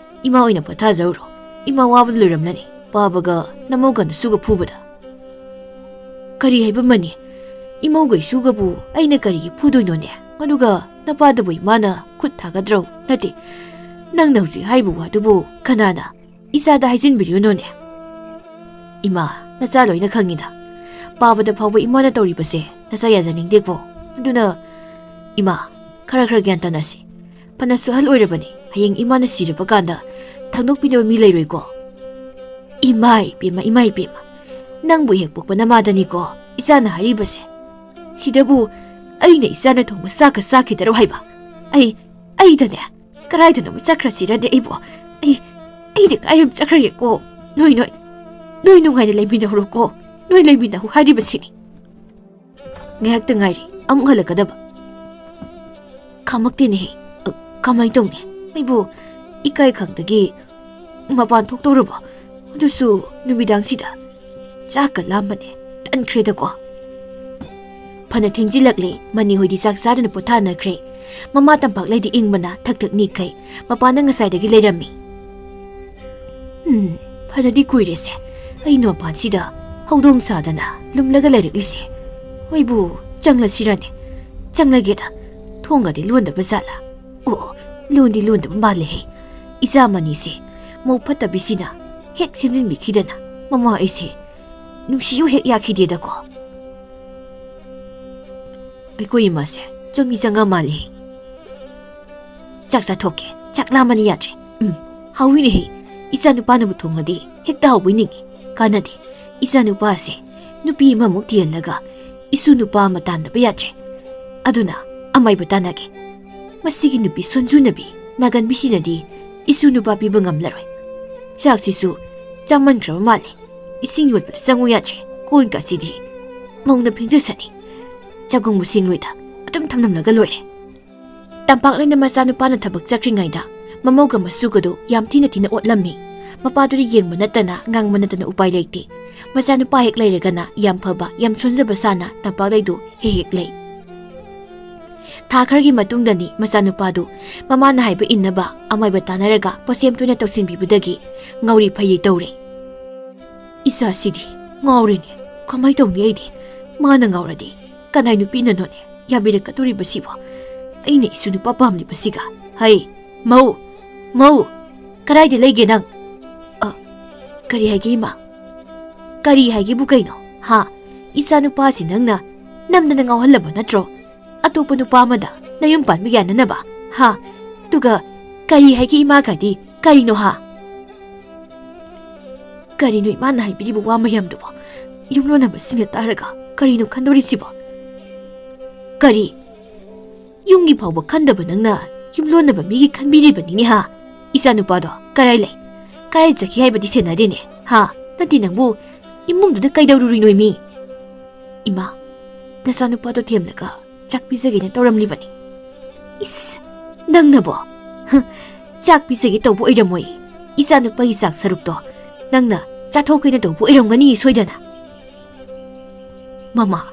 ꯏꯃꯥ ꯑꯣꯏꯅ ꯄꯣꯊꯥꯖꯔꯨꯔꯣ꯫ ꯏꯃꯥ ꯋꯥꯕꯅ ꯂꯣꯏꯔꯝꯂꯅꯤ, ꯄꯥꯕꯒ ꯅꯃꯧꯒ ꯅꯁꯨꯒ ꯐꯨꯕꯗ꯫" ꯀꯔꯤ ꯍꯥꯏꯕ ꯃꯅꯤ? ꯏꯃꯧꯒ ꯏꯁꯨꯒꯕꯨ ꯑꯩꯅ ꯀꯔꯤꯒꯤ ꯐꯨꯗꯣꯏꯅꯣꯅꯦ? ꯑꯗꯨꯒ ꯅꯄꯥꯗꯕꯨ ꯏꯃꯥꯅ ꯈꯨꯠ ꯊꯥꯒꯗ꯭ꯔꯣ? ꯅꯠꯇꯦ, ꯅꯪꯅ ꯍꯧꯖꯤꯛ ꯍꯥꯏꯔꯤꯕ ꯋꯥꯗꯨꯕꯨ ꯀꯅꯥꯅ ꯏꯆꯥꯗ ꯍꯥꯏꯖꯤꯟꯕꯤꯔꯤꯕꯅꯣꯅꯦ? ꯏꯃꯥ, ꯅꯆꯥ ꯂꯣꯏꯅ ꯈꯪꯉꯤꯗ꯫ ꯄꯥꯕꯗ ꯐꯥꯎꯕ ꯏꯃꯥꯅ ꯇꯧꯔꯤꯕꯁꯦ ꯅꯆꯥ ꯌꯥꯖꯅꯤꯡꯗꯦꯀꯣ꯫ ꯑꯗꯨꯅ ꯏꯃꯥ, ꯈꯔ ꯈꯔ ꯒ꯭ꯌꯥꯟ ꯇꯥꯅꯁꯤ꯫ ꯐꯅꯁꯨ ꯑꯍꯜ ꯑꯣꯏꯔꯕꯅꯤ, ꯍꯌꯦꯡ ꯏꯃꯥꯅ ꯁꯤꯔꯕ ꯀꯥꯟꯗ ꯊꯥꯡꯗꯣꯛꯄꯤꯅꯕ ꯃꯤ ꯂꯩꯔꯣꯏꯀꯣ꯫ ꯏꯃꯥ ꯏꯕꯦꯝꯃ, ꯏꯃꯥ ꯏꯕꯦꯝꯃ, ꯅꯪꯕꯨ ꯍꯦꯛ ꯄꯣꯛꯄ ꯅꯃꯥꯗꯅꯤꯀꯣ ꯏꯆꯥꯅ ꯍꯥꯏꯔꯤꯕꯁꯦ꯫ ꯁꯤꯗꯕꯨ ꯑꯩꯅ ꯏꯆꯥꯅ ꯊꯣꯡꯕ ꯆꯥꯛꯀ ꯆꯥꯈꯤꯗꯔꯣ ꯍꯥꯏꯕ? ꯑꯩ, ꯑꯩꯗꯅꯦ, ꯀꯗꯥꯏꯗꯅꯣ ꯆꯠꯈ꯭ꯔꯁꯤꯔꯅꯦ ꯑꯩꯕꯨ? ꯑꯩ, ꯑꯩꯗꯤ ꯀꯗꯥꯏꯗꯅꯣ ꯆꯠꯈ꯭ꯔꯒꯦꯀꯣ? ꯅꯣꯏ, ꯅꯣꯏ, ꯅꯣꯏ ꯅꯨꯡꯉꯥꯏꯅ ꯂꯩꯃꯤꯟꯅꯍꯧꯔꯣꯀꯣ꯫ ꯅꯣꯏ ꯂꯩꯃꯤꯟꯅꯍꯧ ꯍꯥꯏꯔꯤꯕꯁꯤꯅꯤ꯫ ꯉꯥꯏꯍꯥꯛꯇ ꯉꯥꯏꯔꯤ ꯑꯃꯨꯛ ꯍꯜꯂꯛꯀꯗꯕ꯫ ꯈꯥꯝꯃꯛꯇꯦꯅꯦꯍꯦ꯫ ꯑ, ꯀꯃꯥꯏ ꯇꯧꯅꯤ? ꯑꯩꯕꯨ ꯏꯀꯥꯏ ꯈꯪꯗꯒꯤ ꯃꯄꯥꯟ ꯊꯣꯛꯇꯧꯔꯕꯣ? ꯑꯗꯨꯁꯨ ꯅꯨꯃꯤꯗꯥꯡꯁꯤꯗ꯫ ꯆꯥꯛꯀ ꯂꯥꯝꯕꯅꯦ꯫ ꯇꯟꯈ꯭ꯔꯦꯗꯀꯣ꯫ ꯐꯅ ꯊꯦꯡꯖꯤꯜꯂꯛꯂꯦ꯫ ꯃꯅꯤ ꯍꯣꯏꯗꯤ ꯆꯥꯛ ꯆꯥꯗꯨꯅ ꯄꯣꯊꯥꯅꯈ꯭ꯔꯦ꯫ ꯃꯃꯥ ꯇꯝꯄꯥꯛꯂꯩꯗꯤ ꯏꯪꯕꯅ ꯊꯛ ꯊꯛ ꯅꯤꯛꯈꯩ꯫ ꯃꯄꯥꯟꯗ ꯉꯁꯥꯏꯗꯒꯤ ꯂꯩꯔꯝꯃꯤ꯫ ꯎꯝ, ꯐꯅꯗꯤ ꯀꯨꯏꯔꯦꯁꯦ꯫ ꯑꯩꯅ ꯃꯄꯥꯟꯁꯤꯗ ꯍꯧꯗꯣꯡ ꯁꯥꯗꯅ ꯂꯨꯝꯂꯒ ꯂꯩꯔꯛꯂꯤꯁꯦ꯫ ꯍꯣꯏꯕꯨ, ꯆꯪꯂꯁꯤꯔꯅꯦ? ꯆꯪꯂꯒꯦꯗ꯫ ꯊꯣꯡꯒꯗꯤ ꯂꯣꯟꯗꯕ ꯖꯥꯠꯂꯥ? ꯑꯣ, ꯑꯣ, ꯂꯣꯟꯗꯤ ꯂꯣꯟꯗꯕ ꯃꯥꯜꯂꯦꯍꯦ꯫ ꯏꯆꯥ ꯃꯅꯤꯁꯦ ꯃꯧ ꯐꯠꯇꯕꯤꯁꯤꯅ ꯍꯦꯛ ꯁꯦꯝꯖꯤꯟꯕꯤꯈꯤꯗꯅ ꯃꯃꯥ ꯑꯩꯁꯦ ꯅꯨꯡꯁꯤꯌꯨ ꯍꯦꯛ ꯌꯥꯈꯤꯗꯦꯗꯀꯣ꯫ ꯑꯩꯈꯣꯏ ꯏꯃꯥꯁꯦ ꯆꯪꯉꯤ ꯆꯪꯉ ꯃꯥꯜꯂꯦꯍꯦ꯫ ꯆꯥꯛ ꯆꯥꯊꯣꯛꯀꯦ, ꯆꯥꯛ ꯂꯥꯝꯃꯅꯤ ꯌꯥꯗ꯭ꯔꯦ꯫ ꯎꯝ, ꯍꯥꯎꯋꯤꯅꯦꯍꯦ꯫ ꯏꯆꯥ ꯅꯨꯄꯥꯅꯕꯨ ꯊꯣꯡꯉꯗꯤ ꯍꯦꯛꯇ ꯍꯥꯎꯕꯣꯏ ꯅꯤꯡꯉꯤ꯫ ꯀꯥꯟꯅꯗꯦ꯫ ꯏꯆꯥ ꯅꯨꯄꯥꯁꯦ ꯅꯨꯄꯤ ꯑꯃꯃꯨꯛ ꯊꯤꯍꯜꯂꯒ ꯏꯁꯨ ꯅꯨꯄꯥ ꯑꯃ ꯇꯥꯟꯗꯕ ꯌꯥꯗ꯭ꯔꯦ꯫ ꯑꯗꯨꯅ ꯑꯃꯥꯏꯕ ꯇꯥꯟꯅꯒꯦ꯫ ꯃꯁꯤꯒꯤ ꯅꯨꯄꯤ ꯁꯣꯟꯖꯨꯅꯕꯤ ꯅꯥꯒꯟꯕꯤꯁꯤꯅꯗꯤ ꯏꯁꯨ ꯅꯨꯄꯥ ꯄꯤꯕ ꯉꯝꯂꯔꯣꯏ꯫ ꯆꯥꯛꯁꯤꯁꯨ ꯆꯥꯃꯟꯈ꯭ꯔꯕ ꯃꯥꯜꯂꯦ꯫ ꯏꯁꯤꯡ ꯌꯣꯠꯄꯗ ꯆꯪꯉꯨ ꯌꯥꯗ꯭ꯔꯦ꯫ ꯀꯣꯟ ꯀꯥꯁꯤꯗꯤ ꯃꯧꯅ ꯐꯦꯡꯖꯁꯅꯤ꯫ ꯆꯥꯛꯈꯨꯝ ꯃꯁꯤꯡꯂꯣꯏꯗ ꯑꯗꯨꯝ ꯊꯝꯂꯝꯂꯒ ꯂꯣꯏꯔꯦ꯫ ꯇꯝꯄꯥꯛꯂꯩꯅ ꯃꯆꯥꯅꯨꯄꯥꯅ ꯊꯕꯛ ꯆꯠꯈ꯭ꯔꯤꯉꯩꯗ ꯃꯃꯧꯒ ꯃꯁꯨꯒꯗꯨ ꯌꯥꯝ ꯊꯤꯅ ꯊꯤꯅ ꯑꯣꯠꯂꯝꯃꯤ꯫ ꯃꯄꯥꯗꯨꯗꯤ ꯌꯦꯡꯕ ꯅꯠꯇꯅ ꯉꯥꯡꯕ ꯅꯠꯇꯅ ꯎꯄꯥꯏ ꯂꯩꯇꯦ꯫ ꯃꯆꯥꯅꯨꯄꯥ ꯍꯦꯛ ꯂꯩꯔꯒꯅ ꯌꯥꯝ ꯐꯕ, ꯌꯥꯝ ꯁꯣꯟꯖꯕ ꯁꯥꯅ ꯇꯝꯄꯥꯛꯂꯩꯗꯨ ꯍꯦꯛ ꯍꯦꯛ ꯂꯩ꯫ ꯊꯥ ꯈꯔꯒꯤ ꯃꯇꯨꯡꯗꯅꯤ ꯃꯆꯥꯅꯨꯄꯥꯗꯨ ꯃꯃꯥꯅ ꯍꯥꯏꯕ ꯏꯟꯅꯕ ꯑꯃꯥꯏꯕ ꯇꯥꯟꯅꯔꯒ ꯄꯣꯠꯁꯦꯝ ꯇꯣꯏꯅ ꯇꯧꯁꯤꯟꯕꯤꯕꯗꯒꯤ ꯉꯥꯎꯔꯤ ꯐꯩꯔꯤ ꯇꯧꯔꯦ꯫ ꯏꯆꯥꯁꯤꯗꯤ ꯉꯥꯎꯔꯦꯅꯦ꯫ ꯀꯃꯥꯏ ꯇꯧꯅꯤ ꯑꯩꯗꯤ? ꯃꯥꯅ ꯉꯥꯎꯔꯗꯤ ꯀꯅꯥꯏ ꯅꯨꯄꯤꯅꯅꯣꯅꯦ ꯌꯥꯕꯤꯔꯛꯀꯗꯧꯔꯤꯕꯁꯤꯕꯣ? ꯑꯩꯅ ꯏꯁꯨ ꯅꯨꯄꯥ ꯄꯥꯝꯂꯤꯕꯁꯤꯒ꯫ ꯍꯩ, ꯃꯧ! ꯃꯧ! ꯀꯗꯥꯏꯗ ꯂꯩꯒꯦ ꯅꯪ? ꯑ, ꯀꯔꯤ ꯍꯥꯏꯒꯦ ꯏꯃꯥ? ꯀꯔꯤ ꯍꯥꯏꯒꯦꯕꯨ ꯀꯩꯅꯣ? ꯍꯥ? ꯏꯆꯥ ꯅꯨꯄꯥꯁꯤ ꯅꯪꯅ ꯅꯝꯗꯅ ꯉꯥꯎꯍꯜꯂꯕ ꯅꯠꯇ꯭ꯔꯣ? ꯑꯇꯣꯞꯄ ꯅꯨꯄꯥ ꯑꯃꯗ ꯅꯌꯨꯝ ꯄꯥꯟꯕ ꯌꯥꯅꯅꯕ? ꯍꯥ? ꯑꯗꯨꯒ ꯀꯔꯤ ꯍꯥꯏꯒꯦ ꯏꯃꯥꯒꯗꯤ? ꯀꯔꯤꯅꯣ ꯍꯥ? ꯀꯔꯤꯅꯣ ꯏꯃꯥꯅ ꯍꯥꯏꯕꯤꯔꯤꯕ ꯋꯥ ꯃꯌꯥꯝꯗꯨꯕꯣ? ꯌꯨꯝꯂꯣꯟꯅꯕꯁꯤꯡꯅ ꯇꯥꯔꯒ ꯀꯔꯤꯅꯣ ꯈꯟꯗꯣꯔꯤꯁꯤꯕꯣ? ꯀꯔꯤ? ꯌꯨꯝꯒꯤ ꯐꯥꯎꯕ ꯈꯟꯗꯕ ꯅꯪꯅ ꯌꯨꯝꯂꯣꯟꯅꯕ ꯃꯤꯒꯤ ꯈꯟꯕꯤꯔꯤꯕꯅꯤꯅꯦ ꯍꯥ? ꯏꯆꯥꯅꯨꯄꯥꯗꯣ ꯀꯔꯥꯏ ꯂꯩ? ꯀꯔꯥꯏ ꯆꯠꯈꯤ ꯍꯥꯏꯕꯗꯤ ꯁꯦꯟꯅꯗꯦꯅꯦ ꯍꯥ? ꯅꯠꯇꯦ ꯅꯪꯕꯨ ꯏꯃꯨꯡꯗꯨꯗ ꯀꯩꯗꯧꯔꯨꯔꯤꯅꯣ ꯃꯤ? ꯏꯃꯥ, ꯅꯆꯥꯅꯨꯄꯥꯗꯣ ꯊꯦꯝꯂꯒ ꯆꯥꯛ ꯄꯤꯖꯒꯦꯅ ꯇꯧꯔꯝꯂꯤꯕꯅꯤ꯫ ꯏꯁ, ꯅꯪꯅꯕꯣ? ꯍ, ꯆꯥꯛ ꯄꯤꯖꯒꯦ ꯇꯧꯕ ꯑꯣꯏꯔꯝꯃꯣꯏ꯫ ꯏꯆꯥꯅꯨꯄꯥꯒꯤ ꯆꯥꯛ ꯁꯔꯨꯛꯇꯣ ꯅꯪꯅ ꯆꯥꯊꯣꯛꯀꯦꯅ ꯇꯧꯕ ꯑꯣꯏꯔꯝꯒꯅꯤ ꯁꯣꯏꯗꯅ꯫ ꯃꯃꯥ,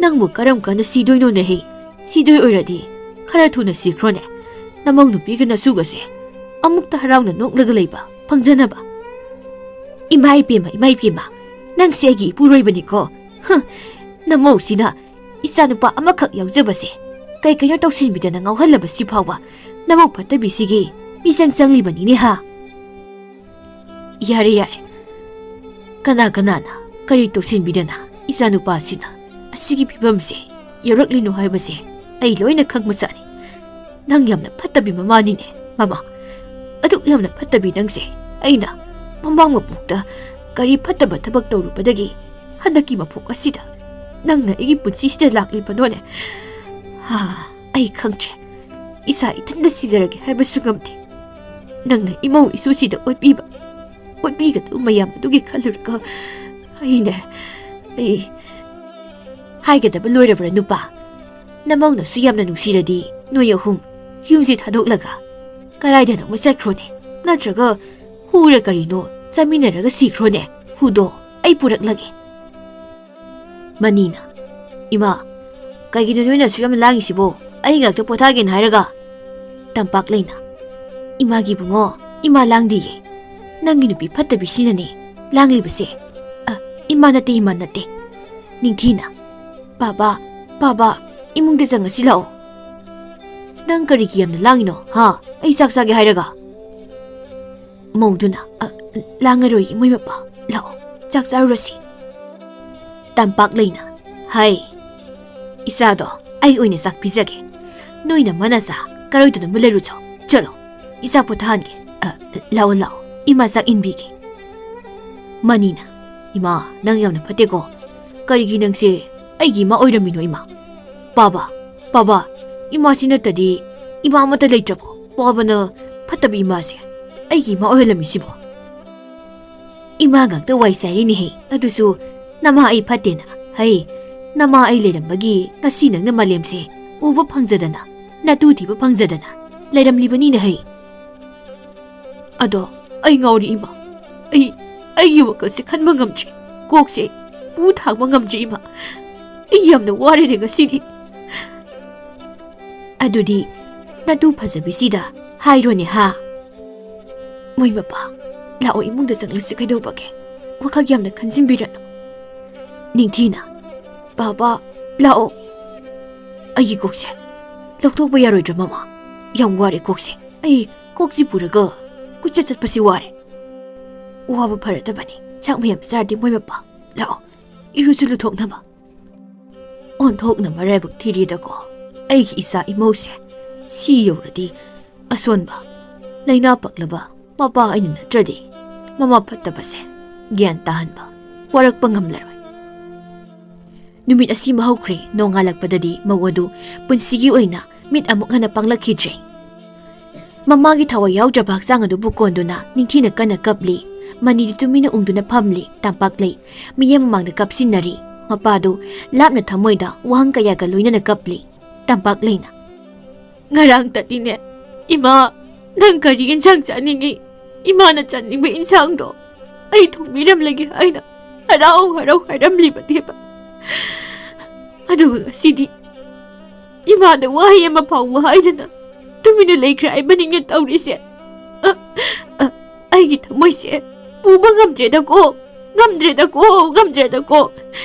ꯅꯪꯕꯨ ꯀꯔꯝ ꯀꯥꯟꯗ ꯁꯤꯗꯣꯏꯅꯣꯅꯦꯍꯦ? ꯁꯤꯗꯣꯏ ꯑꯣꯏꯔꯗꯤ ꯈꯔ ꯊꯨꯅ ꯁꯤꯈ꯭ꯔꯣꯅꯦ꯫ ꯅꯃꯧ ꯅꯨꯄꯤꯒ ꯅꯁꯨꯒꯁꯦ ꯑꯃꯨꯛꯇ ꯍꯔꯥꯎꯅ ꯅꯣꯛꯂꯒ ꯂꯩꯕ ꯐꯪꯖꯅꯕ꯫ ꯏꯃꯥ ꯏꯄꯦꯝꯃ, ꯏꯃꯥ ꯏꯄꯦꯝꯃ, ꯅꯪꯁꯦ ꯑꯩꯒꯤ ꯏꯄꯨꯔꯣꯏꯕꯅꯤꯀꯣ꯫ ꯍ, ꯅꯃꯧꯁꯤꯅ ꯏꯆꯥꯅꯨꯄꯥ ꯑꯃꯈꯛ ꯌꯥꯎꯖꯕꯁꯦ ꯀꯩ ꯀꯩꯅꯣ ꯇꯧꯁꯤꯟꯕꯤꯗꯅ ꯉꯥꯎꯍꯜꯂꯕꯁꯤ ꯐꯥꯎꯕ ꯅꯃꯧ ꯐꯠꯇꯕꯤꯁꯤꯒꯤ ꯃꯤꯆꯪ ꯆꯪꯂꯤꯕꯅꯤꯅꯦ ꯍꯥ? ꯌꯥꯔꯦ, ꯌꯥꯔꯦ꯫ ꯀꯅꯥ ꯀꯅꯥꯅ ꯀꯔꯤ ꯇꯧꯁꯤꯟꯕꯤꯗꯅ ꯏꯆꯥꯅꯨꯄꯥꯁꯤꯅ ꯑꯁꯤꯒꯤ ꯐꯤꯕꯝꯁꯦ ꯌꯧꯔꯛꯂꯤꯅꯣ ꯍꯥꯏꯕꯁꯦ ꯑꯩ ꯂꯣꯏꯅ ꯈꯪꯕꯖꯥꯠꯅꯤ꯫ ꯅꯪ ꯌꯥꯝꯅ ꯐꯠꯇꯕꯤ ꯃꯃꯥꯅꯤꯅꯦ, ꯃꯃꯥ꯫ ꯑꯗꯨꯛ ꯌꯥꯝꯅ ꯐꯠꯇꯕꯤ ꯅꯪꯁꯦ ꯑꯩꯅ ꯃꯃꯥꯡ ꯃꯄꯣꯛꯇ ꯀꯔꯤ ꯐꯠꯇꯕ ꯊꯕꯛ ꯇꯧꯔꯨꯕꯗꯒꯤ ꯍꯟꯗꯛꯀꯤ ꯃꯄꯣꯛ ꯑꯁꯤꯗ ꯅꯪꯅ ꯑꯩꯒꯤ ꯄꯨꯟꯁꯤꯁꯤꯗ ꯂꯥꯛꯂꯤꯕꯅꯣꯅꯦ? ꯍꯥ, ꯑꯩ ꯈꯪꯗ꯭ꯔꯦ꯫ ꯏꯁꯥ ꯏꯊꯟꯇ ꯁꯤꯖꯔꯒꯦ ꯍꯥꯏꯕꯁꯨ ꯉꯝꯗꯦ꯫ ꯅꯪꯅ ꯏꯃꯧ ꯏꯁꯨꯁꯤꯗ ꯑꯣꯠꯄꯤꯕ, ꯑꯣꯠꯄꯤꯒꯗꯕ ꯃꯌꯥꯝ ꯑꯗꯨꯒꯤ ꯈꯜꯂꯨꯔꯒ ꯑꯩꯅꯦ, ꯑꯩ ꯍꯥꯏꯒꯗꯕ ꯂꯣꯏꯔꯕ꯭ꯔꯥ ꯅꯨꯄꯥ? ꯅꯃꯧꯅꯁꯨ ꯌꯥꯝꯅ ꯅꯨꯡꯁꯤꯔꯗꯤ ꯅꯣꯏ ꯑꯍꯨꯝ ꯌꯨꯝꯁꯤ ꯊꯥꯗꯣꯛꯂꯒ ꯀꯗꯥꯏꯗꯅꯣ ꯑꯃ ꯆꯠꯈ꯭ꯔꯣꯅꯦ, ꯅꯠꯇ꯭ꯔꯒ ꯍꯨꯔ ꯀꯔꯤꯅꯣ ꯆꯥꯃꯤꯟꯅꯔꯒ ꯁꯤꯈ꯭ꯔꯣꯅꯦ꯫ ꯍꯨꯗꯣ ꯑꯩ ꯄꯨꯔꯛꯂꯒꯦ꯫ ꯃꯅꯤꯅ, "ꯏꯃꯥ, ꯀꯩꯒꯤꯅꯣ ꯅꯣꯏꯅ ꯑꯁꯨꯛ ꯌꯥꯝꯅ ꯂꯥꯡꯉꯤꯁꯤꯕꯣ? ꯑꯩ ꯉꯥꯛꯇ ꯄꯣꯊꯥꯒꯦꯅ ꯍꯥꯏꯔꯒ?" ꯇꯝꯄꯥꯛ ꯂꯩꯅ, "ꯏꯃꯥꯒꯤ ꯏꯕꯨꯡꯉꯣ, ꯏꯃꯥ ꯂꯥꯡꯗꯤꯌꯦ꯫ ꯅꯪꯒꯤ ꯅꯨꯄꯤ ꯐꯠꯇꯕꯤꯁꯤꯅꯅꯦ ꯂꯥꯡꯂꯤꯕꯁꯦ꯫ ꯑ, "ꯏꯃꯥ ꯅꯠꯇꯦ, ꯏꯃꯥ ꯅꯠꯇꯦ꯫ ꯅꯤꯡꯊꯤꯅ꯫ ꯕꯥꯕꯥ, ꯕꯥꯕꯥ, ꯏꯃꯨꯡꯗ ꯆꯪꯉꯁꯤ ꯂꯥꯛꯑꯣ꯫ ꯅꯪ ꯀꯔꯤꯒꯤ ꯌꯥꯝꯅ ꯂꯥꯡꯉꯤꯅꯣ, ꯍꯥ? ꯑꯩ ꯆꯥꯛ ꯆꯥꯒꯦ ꯍꯥꯏꯔꯒ?" ꯃꯧꯗꯨꯅ, "ꯑ, ꯂꯥꯡꯉꯔꯣꯏ, ꯃꯣꯏ ꯃꯄꯥ꯫ ꯂꯥꯛꯑꯣ, ꯆꯥꯛ ꯆꯥꯔꯨꯔꯁꯤ꯫" ꯇꯝꯄꯥꯛ ꯂꯩꯅ, "ꯍꯥꯏ, ꯏꯆꯥꯗꯣ, ꯑꯩ ꯑꯣꯏꯅ ꯆꯥꯛ ꯄꯤꯖꯒꯦ꯫ ꯅꯣꯏꯅ ꯃꯅꯥ ꯆꯥ ꯀꯔꯣꯏꯗꯅꯕ ꯂꯩꯔꯨꯆꯣ꯫ ꯆꯠꯂꯣ, ꯏꯆꯥ ꯄꯣꯊꯥꯍꯟꯒꯦ꯫ ꯑ, ꯂꯥꯛꯑꯣ, ꯂꯥꯛꯑꯣ, ꯏꯃꯥ ꯆꯥꯛ ꯏꯟꯕꯤꯒꯦ꯫" ꯃꯅꯤꯅ, "ꯏꯃꯥ, ꯅꯪ ꯌꯥꯝꯅ ꯐꯠꯇꯦꯀꯣ꯫ ꯀꯔꯤꯒꯤ ꯅꯪꯁꯦ ꯑꯩꯒꯤ ꯏꯃꯥ ꯑꯣꯏꯔꯝꯃꯤꯅꯣ, ꯏꯃꯥ? ꯄꯥꯕ, ꯄꯥꯕ, ꯏꯃꯥꯁꯤ ꯅꯠꯇꯗꯤ ꯏꯃꯥ ꯑꯃꯠꯇ ꯂꯩꯇ꯭ꯔꯕꯣ? ꯄꯥꯕꯅ ꯐꯠꯇꯕ ꯏꯃꯥꯁꯦ ꯑꯩꯒꯤ ꯏꯃꯥ ꯑꯣꯏꯍꯜꯂꯝꯃꯤꯁꯤꯕꯣ?" "ꯏꯃꯥ ꯉꯥꯛꯇ ꯋꯥꯏ ꯆꯥꯏꯔꯤꯅꯦꯍꯦ꯫ ꯑꯗꯨꯁꯨ ꯅꯃꯥ ꯑꯩ ꯐꯠꯇꯦꯅ꯫ ꯍꯩ, ꯅꯃꯥ ꯑꯩ ꯂꯩꯔꯝꯕꯒꯤ ꯉꯁꯤ ꯅꯪꯅ ꯃꯥꯂꯦꯝꯁꯦ ꯎꯕ ꯐꯪꯖꯗꯅ, ꯅꯇꯨ ꯊꯤꯕ ꯐꯪꯖꯗꯅ ꯂꯩꯔꯝꯂꯤꯕꯅꯤꯅꯦ ꯍꯩ꯫" "ꯑꯗꯣ ꯑꯩ ꯉꯥꯎꯔꯤ, ꯏꯃꯥ꯫ ꯑꯩ, ꯑꯩꯒꯤ ꯋꯥꯈꯜꯁꯦ ꯈꯟꯕ ꯉꯝꯗ꯭ꯔꯦ꯫ ꯀꯣꯛꯁꯦ ꯄꯨ ꯊꯥꯡꯕ ꯉꯝꯗ꯭ꯔꯦ, ꯏꯃꯥ꯫ ꯑꯩ ꯌꯥꯝꯅ ꯋꯥꯔꯦꯅꯦ ꯉꯁꯤꯗꯤ꯫" "ꯑꯗꯨꯗꯤ ꯅꯇꯨ ꯐꯖꯕꯤꯁꯤꯗ ꯍꯥꯏꯔꯣꯅꯦ, ꯍꯥ?" "ꯃꯣꯏ ꯃꯄꯥ, ꯂꯥꯛꯑꯣ, ꯏꯃꯨꯡꯗ ꯆꯪꯂꯁꯤ꯫ ꯀꯩꯗꯧꯕꯒꯦ? ꯋꯥꯈꯜ ꯌꯥꯝꯅ ꯈꯟꯖꯤꯟꯕꯤꯔꯅꯨ꯫" ꯅꯤꯡꯊꯤꯅ, "ꯕꯥꯕꯥ, ꯂꯥꯛꯑꯣ꯫ ꯑꯩꯒꯤ ꯀꯣꯛꯁꯦ ꯂꯧꯊꯣꯛꯄ ꯌꯥꯔꯣꯏꯗ꯭ꯔꯥ, ꯃꯃꯥ? ꯌꯥꯝ ꯋꯥꯔꯦ ꯀꯣꯛꯁꯦ꯫ ꯑꯩ ꯀꯣꯛꯁꯤ ꯄꯨꯔꯒ ꯀꯣꯏꯆꯠ ꯆꯠꯄꯁꯤ ꯋꯥꯔꯦ꯫" "ꯋꯥꯕ ꯐꯔꯗꯕꯅꯤ꯫ ꯆꯥꯛ ꯃꯌꯥꯝ ꯆꯥꯔꯗꯤ, ꯃꯣꯏ ꯃꯄꯥ꯫ ꯂꯥꯛꯑꯣ, ꯏꯔꯨꯁꯨ ꯂꯨꯊꯣꯛꯅꯕ꯫" ꯑꯣꯟꯊꯣꯛꯅ ꯃꯔꯥꯏꯕꯛ ꯊꯤꯔꯤꯗꯀꯣ, ꯑꯩꯒꯤ ꯏꯆꯥ ꯏꯃꯧꯁꯦ꯫ ꯁꯤ ꯌꯧꯔꯗꯤ ꯑꯁꯣꯟꯕ, ꯂꯥꯏꯅꯥ ꯄꯛꯂꯕ ꯃꯄꯥ ꯑꯩꯅ ꯅꯠꯇ꯭ꯔꯗꯤ ꯃꯃꯥ ꯐꯠꯇꯕꯁꯦ ꯒ꯭ꯌꯥꯟ ꯇꯥꯍꯟꯕ, ꯋꯥꯔꯛꯄ ꯉꯝꯂꯔꯣꯏ꯫ ꯅꯨꯃꯤꯠ ꯑꯁꯤꯃ ꯍꯧꯈ꯭ꯔꯦ꯫ ꯅꯣꯡꯉꯥꯜꯂꯛꯄꯗꯗꯤ ꯃꯧ ꯑꯗꯨ ꯄꯨꯟꯁꯤꯒꯤ ꯑꯣꯏꯅ ꯃꯤꯠ ꯑꯃꯨꯛ ꯍꯟꯅ ꯄꯥꯡꯂꯛꯈꯤꯗ꯭ꯔꯦ꯫ ꯃꯃꯥꯒꯤ ꯊꯋꯥꯏ ꯌꯥꯎꯗ꯭ꯔꯕ ꯍꯛꯆꯥꯡ ꯑꯗꯨꯕꯨ ꯀꯣꯟꯗꯨꯅ ꯅꯤꯡꯊꯤꯅ ꯀꯟꯅ ꯀꯞꯂꯤ꯫ ꯃꯅꯤꯗꯤ ꯇꯨꯃꯤꯟꯅ ꯎꯪꯗꯨꯅ ꯐꯝꯂꯤ꯫ ꯇꯝꯄꯥꯛꯂꯩ ꯃꯤꯌꯥꯝ ꯃꯃꯥꯡꯗ ꯀꯞꯁꯤꯟꯅꯔꯤ꯫ ꯃꯄꯥꯗꯨ ꯂꯥꯞꯅ ꯊꯃꯣꯏꯗ ꯋꯥꯍꯪ ꯀꯌꯥꯒ ꯂꯣꯏꯅꯅ ꯀꯞꯂꯤ꯫ ꯇꯝꯄꯥꯛꯂꯩꯅ, "ꯉꯔꯥꯡꯇꯗꯤꯅꯦ, ꯏꯃꯥ, ꯅꯪ ꯀꯔꯤ ꯏꯟꯁꯥꯡ ꯆꯥꯅꯤꯡꯉꯤ? ꯏꯃꯥꯅ ꯆꯥꯅꯤꯡꯕ ꯏꯟꯁꯥꯡꯗꯣ ꯑꯩ ꯊꯣꯡꯕꯤꯔꯝꯂꯒꯦ ꯍꯥꯏꯅ ꯍꯔꯥꯎ ꯍꯔꯥꯎ ꯍꯥꯏꯔꯝꯂꯤꯕꯅꯦꯕ꯫ ꯑꯗꯨꯒ ꯉꯁꯤꯗꯤ ꯏꯃꯥꯗ ꯋꯥꯍꯩ ꯑꯃ ꯐꯥꯎꯕ ꯍꯥꯏꯗꯅ ꯇꯨꯃꯤꯟꯅ ꯂꯩꯈ꯭ꯔꯦ ꯍꯥꯏꯕꯅꯤꯅꯦ ꯇꯧꯔꯤꯁꯦ꯫ ꯑ, ꯑ, ꯑꯩꯒꯤ ꯊꯃꯣꯏꯁꯦ ꯄꯨꯕ ꯉꯝꯗ꯭ꯔꯦꯗꯀꯣ꯫ ꯉꯝꯗ꯭ꯔꯦꯗꯀꯣ, ꯉꯝꯗ꯭ꯔꯦꯗꯀꯣ꯫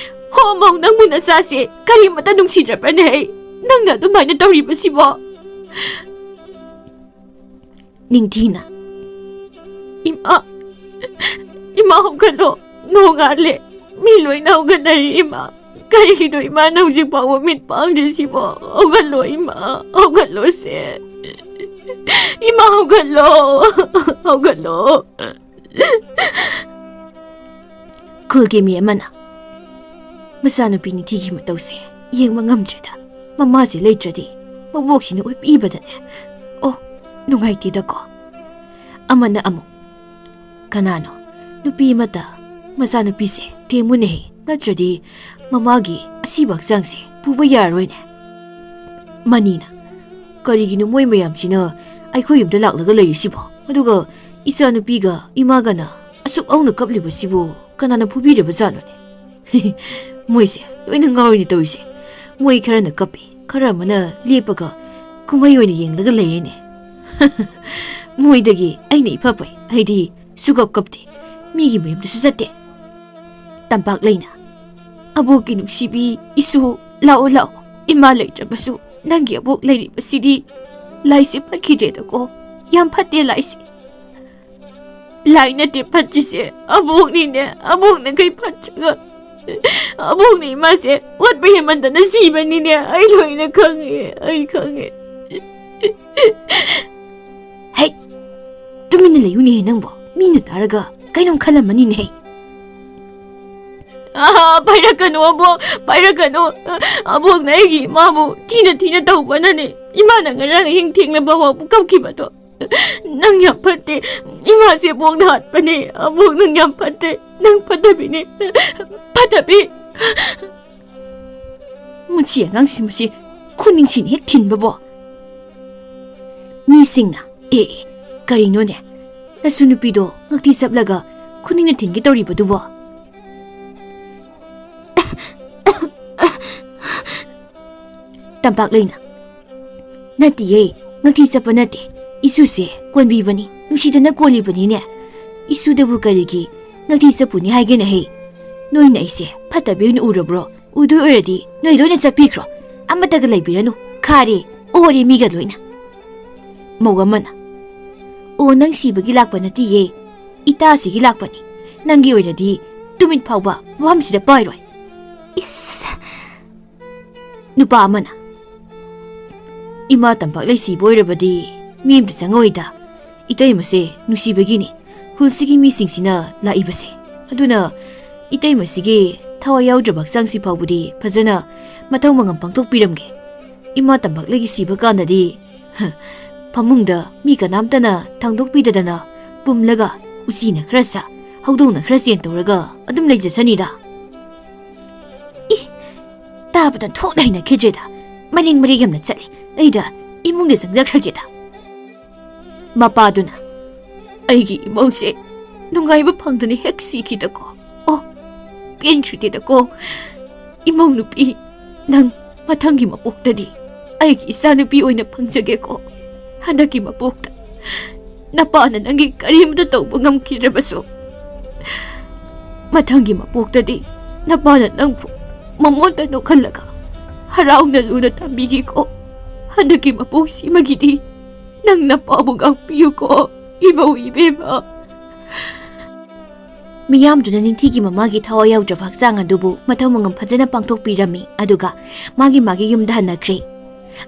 ꯍꯣ, ꯃꯧ, ꯅꯪꯕꯨ ꯅꯆꯥꯁꯦ ꯀꯔꯤꯃꯇ ꯅꯨꯡꯁꯤꯗ꯭ꯔꯕ꯭ꯔꯅꯦ? ꯍꯩ, ꯅꯪꯅ ꯑꯗꯨꯃꯥꯏꯅ ꯇꯧꯔꯤꯕꯁꯤꯕꯣ? ꯅꯤꯡꯊꯤꯅ, "ꯏꯃꯥ, ꯏꯃꯥ ꯍꯧꯒꯠꯂꯣ, ꯅꯣꯡꯉꯥꯜꯂꯦ, ꯃꯤ ꯂꯣꯏꯅ ꯍꯧꯒꯠꯅꯔꯤ ꯏꯃꯥ꯫ ꯀꯔꯤꯒꯤꯅꯣ ꯏꯃꯥꯅ ꯍꯧꯖꯤꯛ ꯐꯥꯎꯕ ꯃꯤꯠ ꯄꯥꯡꯗ꯭ꯔꯤꯁꯤꯕꯣ? ꯍꯧꯒꯠꯂꯣ ꯏꯃꯥ, ꯍꯧꯒꯠꯂꯣꯁꯦ꯫ ꯏꯃꯥ ꯍꯧꯒꯠꯂꯣ, ꯍꯧꯒꯠꯂꯣ꯫" ꯈꯨꯜꯒꯤ ꯃꯤ ꯑꯃꯅ, "ꯃꯆꯥꯅꯨꯄꯤ ꯅꯤꯡꯊꯤꯒꯤ ꯃꯇꯧꯁꯦ ꯌꯦꯡꯕ ꯉꯝꯗ꯭ꯔꯦꯗ꯫ ꯃꯃꯥꯁꯦ ꯂꯩꯇ꯭ꯔꯗꯤ ꯃꯕꯣꯛꯁꯤꯅ ꯑꯣꯠꯄꯤꯕꯗꯅꯦ꯫ ꯑꯣ, ꯅꯨꯡꯉꯥꯏꯇꯦꯗꯀꯣ꯫" ꯑꯃꯅ ꯑꯃꯨꯛ, "ꯀꯅꯥꯅꯣ? ꯅꯨꯄꯤ ꯑꯃꯇ ꯃꯆꯥꯅꯨꯄꯤꯁꯦ ꯊꯦꯝꯃꯨꯅꯦꯍꯦ, ꯅꯠꯇ꯭ꯔꯗꯤ ꯃꯃꯥꯒꯤ ꯑꯁꯤꯕ ꯍꯛꯆꯥꯡꯁꯦ ꯄꯨꯕ ꯌꯥꯔꯔꯣꯏꯅꯦ꯫" ꯃꯅꯤꯅ, "ꯀꯔꯤꯒꯤꯅꯣ ꯃꯣꯏ ꯃꯌꯥꯝꯁꯤꯅ ꯑꯩꯈꯣꯏ ꯌꯨꯝꯗ ꯂꯥꯛꯂꯒ ꯂꯩꯔꯤꯁꯤꯕꯣ? ꯑꯗꯨꯒ ꯏꯆꯥꯅꯨꯄꯤꯒ ꯏꯃꯥꯒꯅ ꯑꯁꯨꯛ ꯍꯧꯅ ꯀꯞꯂꯤꯕꯁꯤꯕꯨ ꯀꯅꯥꯅ ꯐꯨꯕꯤꯔꯕꯖꯥꯠꯅꯣꯅꯦ?" "ꯃꯣꯏꯁꯦ ꯂꯣꯏꯅ ꯉꯥꯎꯔꯤꯅꯦ ꯇꯧꯔꯤꯁꯦ꯫ ꯃꯣꯏ ꯈꯔꯅ ꯀꯞꯄꯤ, ꯈꯔ ꯑꯃꯅ ꯂꯦꯞꯄꯒ ꯀꯨꯝꯍꯩ ꯑꯣꯏꯅ ꯌꯦꯡꯂꯒ ꯂꯩꯔꯦꯅꯦ꯫" "ꯃꯣꯏꯗꯒꯤ ꯑꯩꯅ ꯏꯐ ꯐꯩ꯫ ꯑꯩꯗꯤ ꯁꯨꯀꯞ ꯀꯞꯇꯦ, ꯃꯤꯒꯤ ꯃꯌꯨꯝꯗꯁꯨ ꯆꯠꯇꯦ꯫" ꯇꯝꯄꯥꯛ ꯂꯩꯅ, "ꯑꯕꯣꯛꯀꯤ ꯅꯨꯡꯁꯤꯕꯤ ꯏꯁꯨ, ꯂꯥꯛꯑꯣ, ꯂꯥꯛꯑꯣ꯫ ꯏꯃꯥ ꯂꯩꯇ꯭ꯔꯕꯁꯨ ꯅꯪꯒꯤ ꯑꯕꯣꯛ ꯂꯩꯔꯤꯕꯁꯤꯗꯤ ꯂꯥꯏꯁꯦ ꯐꯠꯈꯤꯗ꯭ꯔꯦꯗꯀꯣ꯫ ꯌꯥꯝ ꯐꯠꯇꯦ ꯂꯥꯏꯁꯦ꯫" "ꯂꯥꯏ ꯅꯠꯇꯦ ꯐꯠꯇ꯭ꯔꯤꯁꯦ, ꯑꯕꯣꯛꯅꯤꯅꯦ꯫ ꯑꯕꯣꯛꯅ ꯀꯩ ꯐꯠꯇ꯭ꯔꯒ? ꯑꯕꯣꯛꯅ ꯏꯃꯥꯁꯦ ꯑꯣꯠꯄ ꯍꯦꯟꯃꯟꯗꯅ ꯁꯤꯕꯅꯤꯅꯦ꯫ ꯑꯩ ꯂꯣꯏꯅ ꯈꯪꯉꯦ, ꯑꯩ ꯈꯪꯉꯦ꯫" "ꯍꯦ, ꯇꯨꯃꯤꯟꯅ ꯂꯩꯌꯨꯅꯦꯍꯦ ꯅꯪꯕꯣ꯫ ꯃꯤꯅ ꯇꯥꯔꯒ ꯀꯩꯅꯣꯝ ꯈꯜꯂꯝꯃꯅꯤꯅꯦꯍꯦ꯫" "ꯑꯥ, ꯄꯥꯏꯔꯛꯀꯅꯨ ꯑꯕꯣꯛ, ꯄꯥꯏꯔꯛꯀꯅꯨ꯫ ꯑꯕꯣꯛꯅ ꯑꯩꯒꯤ ꯏꯃꯥꯕꯨ ꯊꯤꯅ ꯊꯤꯅ ꯇꯧꯕꯅꯅꯦ ꯏꯃꯥꯅ ꯉꯔꯥꯡ ꯑꯍꯤꯡ ꯊꯦꯡꯅꯕ ꯐꯥꯎꯕ ꯀꯞꯈꯤꯕꯗꯣ꯫ ꯅꯪ ꯌꯥꯝ ꯐꯠꯇꯦ꯫ ꯏꯃꯥꯁꯦ ꯑꯕꯣꯛꯅ ꯍꯥꯠꯄꯅꯦ꯫ ꯑꯕꯣꯛ, ꯅꯪ ꯌꯥꯝ ꯐꯠꯇꯦ꯫ ꯅꯪ ꯐꯠꯇꯕꯤꯅꯦ, ꯐꯠꯇꯕꯤ꯫" ꯃꯁꯤ ꯑꯉꯥꯡꯁꯤ, ꯃꯁꯤ ꯈꯨꯅꯤꯡꯁꯤꯅ ꯍꯦꯛ ꯊꯤꯟꯕꯕꯣ꯫ ꯃꯤꯁꯤꯡꯅ, "ꯑꯦ, ꯑꯦ, ꯀꯔꯤꯅꯣꯅꯦ? ꯅꯁꯨ ꯅꯨꯄꯤꯗꯣ ꯉꯛꯇꯤ ꯆꯞꯂꯒ ꯈꯨꯅꯤꯡꯅ ꯊꯤꯟꯒꯦ ꯇꯧꯔꯤꯕꯗꯨꯕꯣ?" ꯇꯝꯄꯥꯛ ꯂꯩꯅ, "ꯅꯠꯇꯤꯌꯦ, ꯉꯛꯇꯤ ꯆꯞꯄ ꯅꯠꯇꯦ꯫ ꯏꯁꯨꯁꯦ ꯀꯣꯟꯕꯤꯕꯅꯤ, ꯅꯨꯡꯁꯤꯗꯅ ꯀꯣꯜꯂꯤꯕꯅꯤꯅꯦ꯫ ꯏꯁꯨꯗꯕꯨ ꯀꯔꯤꯒꯤ ꯅꯪꯗꯤ ꯆꯠꯄꯨꯅꯤ ꯍꯥꯏꯒꯦꯅ ꯍꯦ꯫ ꯅꯣꯏꯅ ꯑꯩꯁꯦ ꯐꯠꯇꯕꯤ ꯑꯣꯏꯅ ꯎꯔꯕ꯭ꯔꯣ? ꯎꯗꯣꯏ ꯑꯣꯏꯔꯗꯤ ꯅꯣꯏ ꯂꯣꯏꯅ ꯆꯠꯄꯤꯈ꯭ꯔꯣ꯫ ꯑꯃꯠꯇꯒ ꯂꯩꯕꯤꯔꯅꯨ꯫ ꯈꯥꯔꯦ, ꯑꯣꯔꯦ ꯃꯤꯒ ꯂꯣꯏꯅ꯫ ꯃꯧ ꯑꯃꯅ, "ꯑꯣ, ꯅꯪ ꯁꯤꯕꯒꯤ ꯂꯥꯛꯄ ꯅꯠꯇꯤꯌꯦ, ꯏꯇꯥꯁꯤꯒꯤ ꯂꯥꯛꯄꯅꯤ꯫ ꯅꯪꯒꯤ ꯑꯣꯏꯔꯗꯤ ꯇꯨꯃꯤꯠ ꯐꯥꯎꯕ ꯃꯐꯝꯁꯤꯗ ꯄꯥꯏꯔꯣꯏ꯫" ꯏꯁ! ꯅꯨꯄꯥ ꯑꯃꯅ, "ꯏꯃꯥ ꯇꯝꯄꯥꯛ ꯂꯩꯁꯤꯕ ꯑꯣꯏꯔꯕꯗꯤ ꯃꯤ ꯑꯝꯇ ꯆꯪꯉꯛꯑꯣꯏꯗ꯫ ꯏꯇꯩꯃꯁꯦ ꯅꯨꯡꯁꯤꯕꯒꯤꯅꯤ ꯈꯨꯜꯁꯤꯒꯤ ꯃꯤꯁꯤꯡꯁꯤꯅ ꯂꯥꯛꯏꯕꯁꯦ꯫ ꯑꯗꯨꯅ ꯏꯇꯩꯃꯁꯤꯒꯤ ꯊꯋꯥꯏ ꯌꯥꯎꯗ꯭ꯔꯕ ꯍꯛꯆꯥꯡꯁꯤ ꯐꯥꯎꯕꯗꯤ ꯐꯖꯅ ꯃꯊꯧ ꯃꯉꯝ ꯄꯥꯡꯊꯣꯛꯄꯤꯔꯝꯒꯦ꯫ ꯏꯃꯥ ꯇꯝꯄꯥꯛꯂꯩꯒꯤ ꯁꯤꯕ ꯀꯥꯟꯗꯗꯤ, ꯍ, ꯐꯃꯨꯡꯗ ꯃꯤ ꯀꯅꯥꯝꯇꯅ ꯊꯥꯡꯗꯣꯛꯄꯤꯗꯗꯅ ꯄꯨꯝꯂꯒ ꯎꯆꯤꯅ ꯈꯔ ꯆꯥ, ꯍꯧꯗꯣꯡꯅ ꯈꯔ ꯆꯦꯟ ꯇꯧꯔꯒ ꯑꯗꯨꯝ ꯂꯩꯖꯁꯅꯤꯗ꯫" ꯏ, ꯇꯥꯕꯗ ꯊꯣꯛꯅ ꯍꯩꯅꯈꯤꯗ꯭ꯔꯦꯗ꯫ ꯃꯔꯦꯡ ꯃꯔꯦꯡ ꯌꯥꯝꯅ ꯆꯠꯂꯦ꯫ ꯑꯩꯗ ꯏꯃꯨꯡꯗ ꯆꯪꯖꯈ꯭ꯔꯒꯦꯗ꯫ ꯃꯄꯥꯗꯨꯅ, "ꯑꯩꯒꯤ ꯏꯃꯧꯁꯦ ꯅꯨꯡꯉꯥꯏꯕ ꯐꯪꯗꯅ ꯍꯦꯛ ꯁꯤꯈꯤꯗꯀꯣ꯫ ꯑꯣ, ꯄꯦꯟꯈ꯭ꯔꯤꯗꯦꯗꯀꯣ꯫ ꯏꯃꯧ ꯅꯨꯄꯤ, ꯅꯪ ꯃꯊꯪꯒꯤ ꯃꯄꯣꯛꯇꯗꯤ ꯑꯩꯒꯤ ꯏꯆꯥꯅꯨꯄꯤ ꯑꯣꯏꯅ ꯐꯪꯖꯒꯦꯀꯣ꯫ ꯍꯟꯗꯛꯀꯤ ꯃꯄꯣꯛꯇ ꯅꯄꯥꯅ ꯅꯪꯒꯤ ꯀꯔꯤꯝꯇ ꯇꯧꯕ ꯉꯝꯈꯤꯗ꯭ꯔꯕꯁꯨ, ꯃꯊꯪꯒꯤ ꯃꯄꯣꯛꯇꯗꯤ ꯅꯄꯥꯅ ꯅꯪꯕꯨ ꯃꯃꯣꯟꯗ ꯅꯣꯛꯍꯜꯂꯒ ꯍꯔꯥꯎꯅ ꯂꯨꯅ ꯊꯝꯕꯤꯒꯦꯀꯣ꯫ ꯍꯟꯗꯛꯀꯤ ꯃꯄꯣꯛꯁꯤꯃꯒꯤꯗꯤ ꯅꯪ ꯅꯄꯥꯕꯨ ꯉꯥꯛꯄꯤꯌꯨꯀꯣ, ꯏꯃꯧ ꯏꯕꯦꯝꯃ꯫" ꯃꯤꯌꯥꯝꯗꯨꯅ ꯅꯤꯡꯊꯤꯒꯤ ꯃꯃꯥꯒꯤ ꯊꯋꯥꯏ ꯌꯥꯎꯗ꯭ꯔꯕ ꯍꯛꯆꯥꯡ ꯑꯗꯨꯕꯨ ꯃꯊꯧ ꯃꯉꯝ ꯐꯖꯅ ꯄꯥꯡꯊꯣꯛꯄꯤꯔꯝꯃꯤ, ꯑꯗꯨꯒ ꯃꯥꯒꯤ ꯃꯥꯒꯤ ꯌꯨꯝꯗ ꯍꯟꯅꯈ꯭ꯔꯦ꯫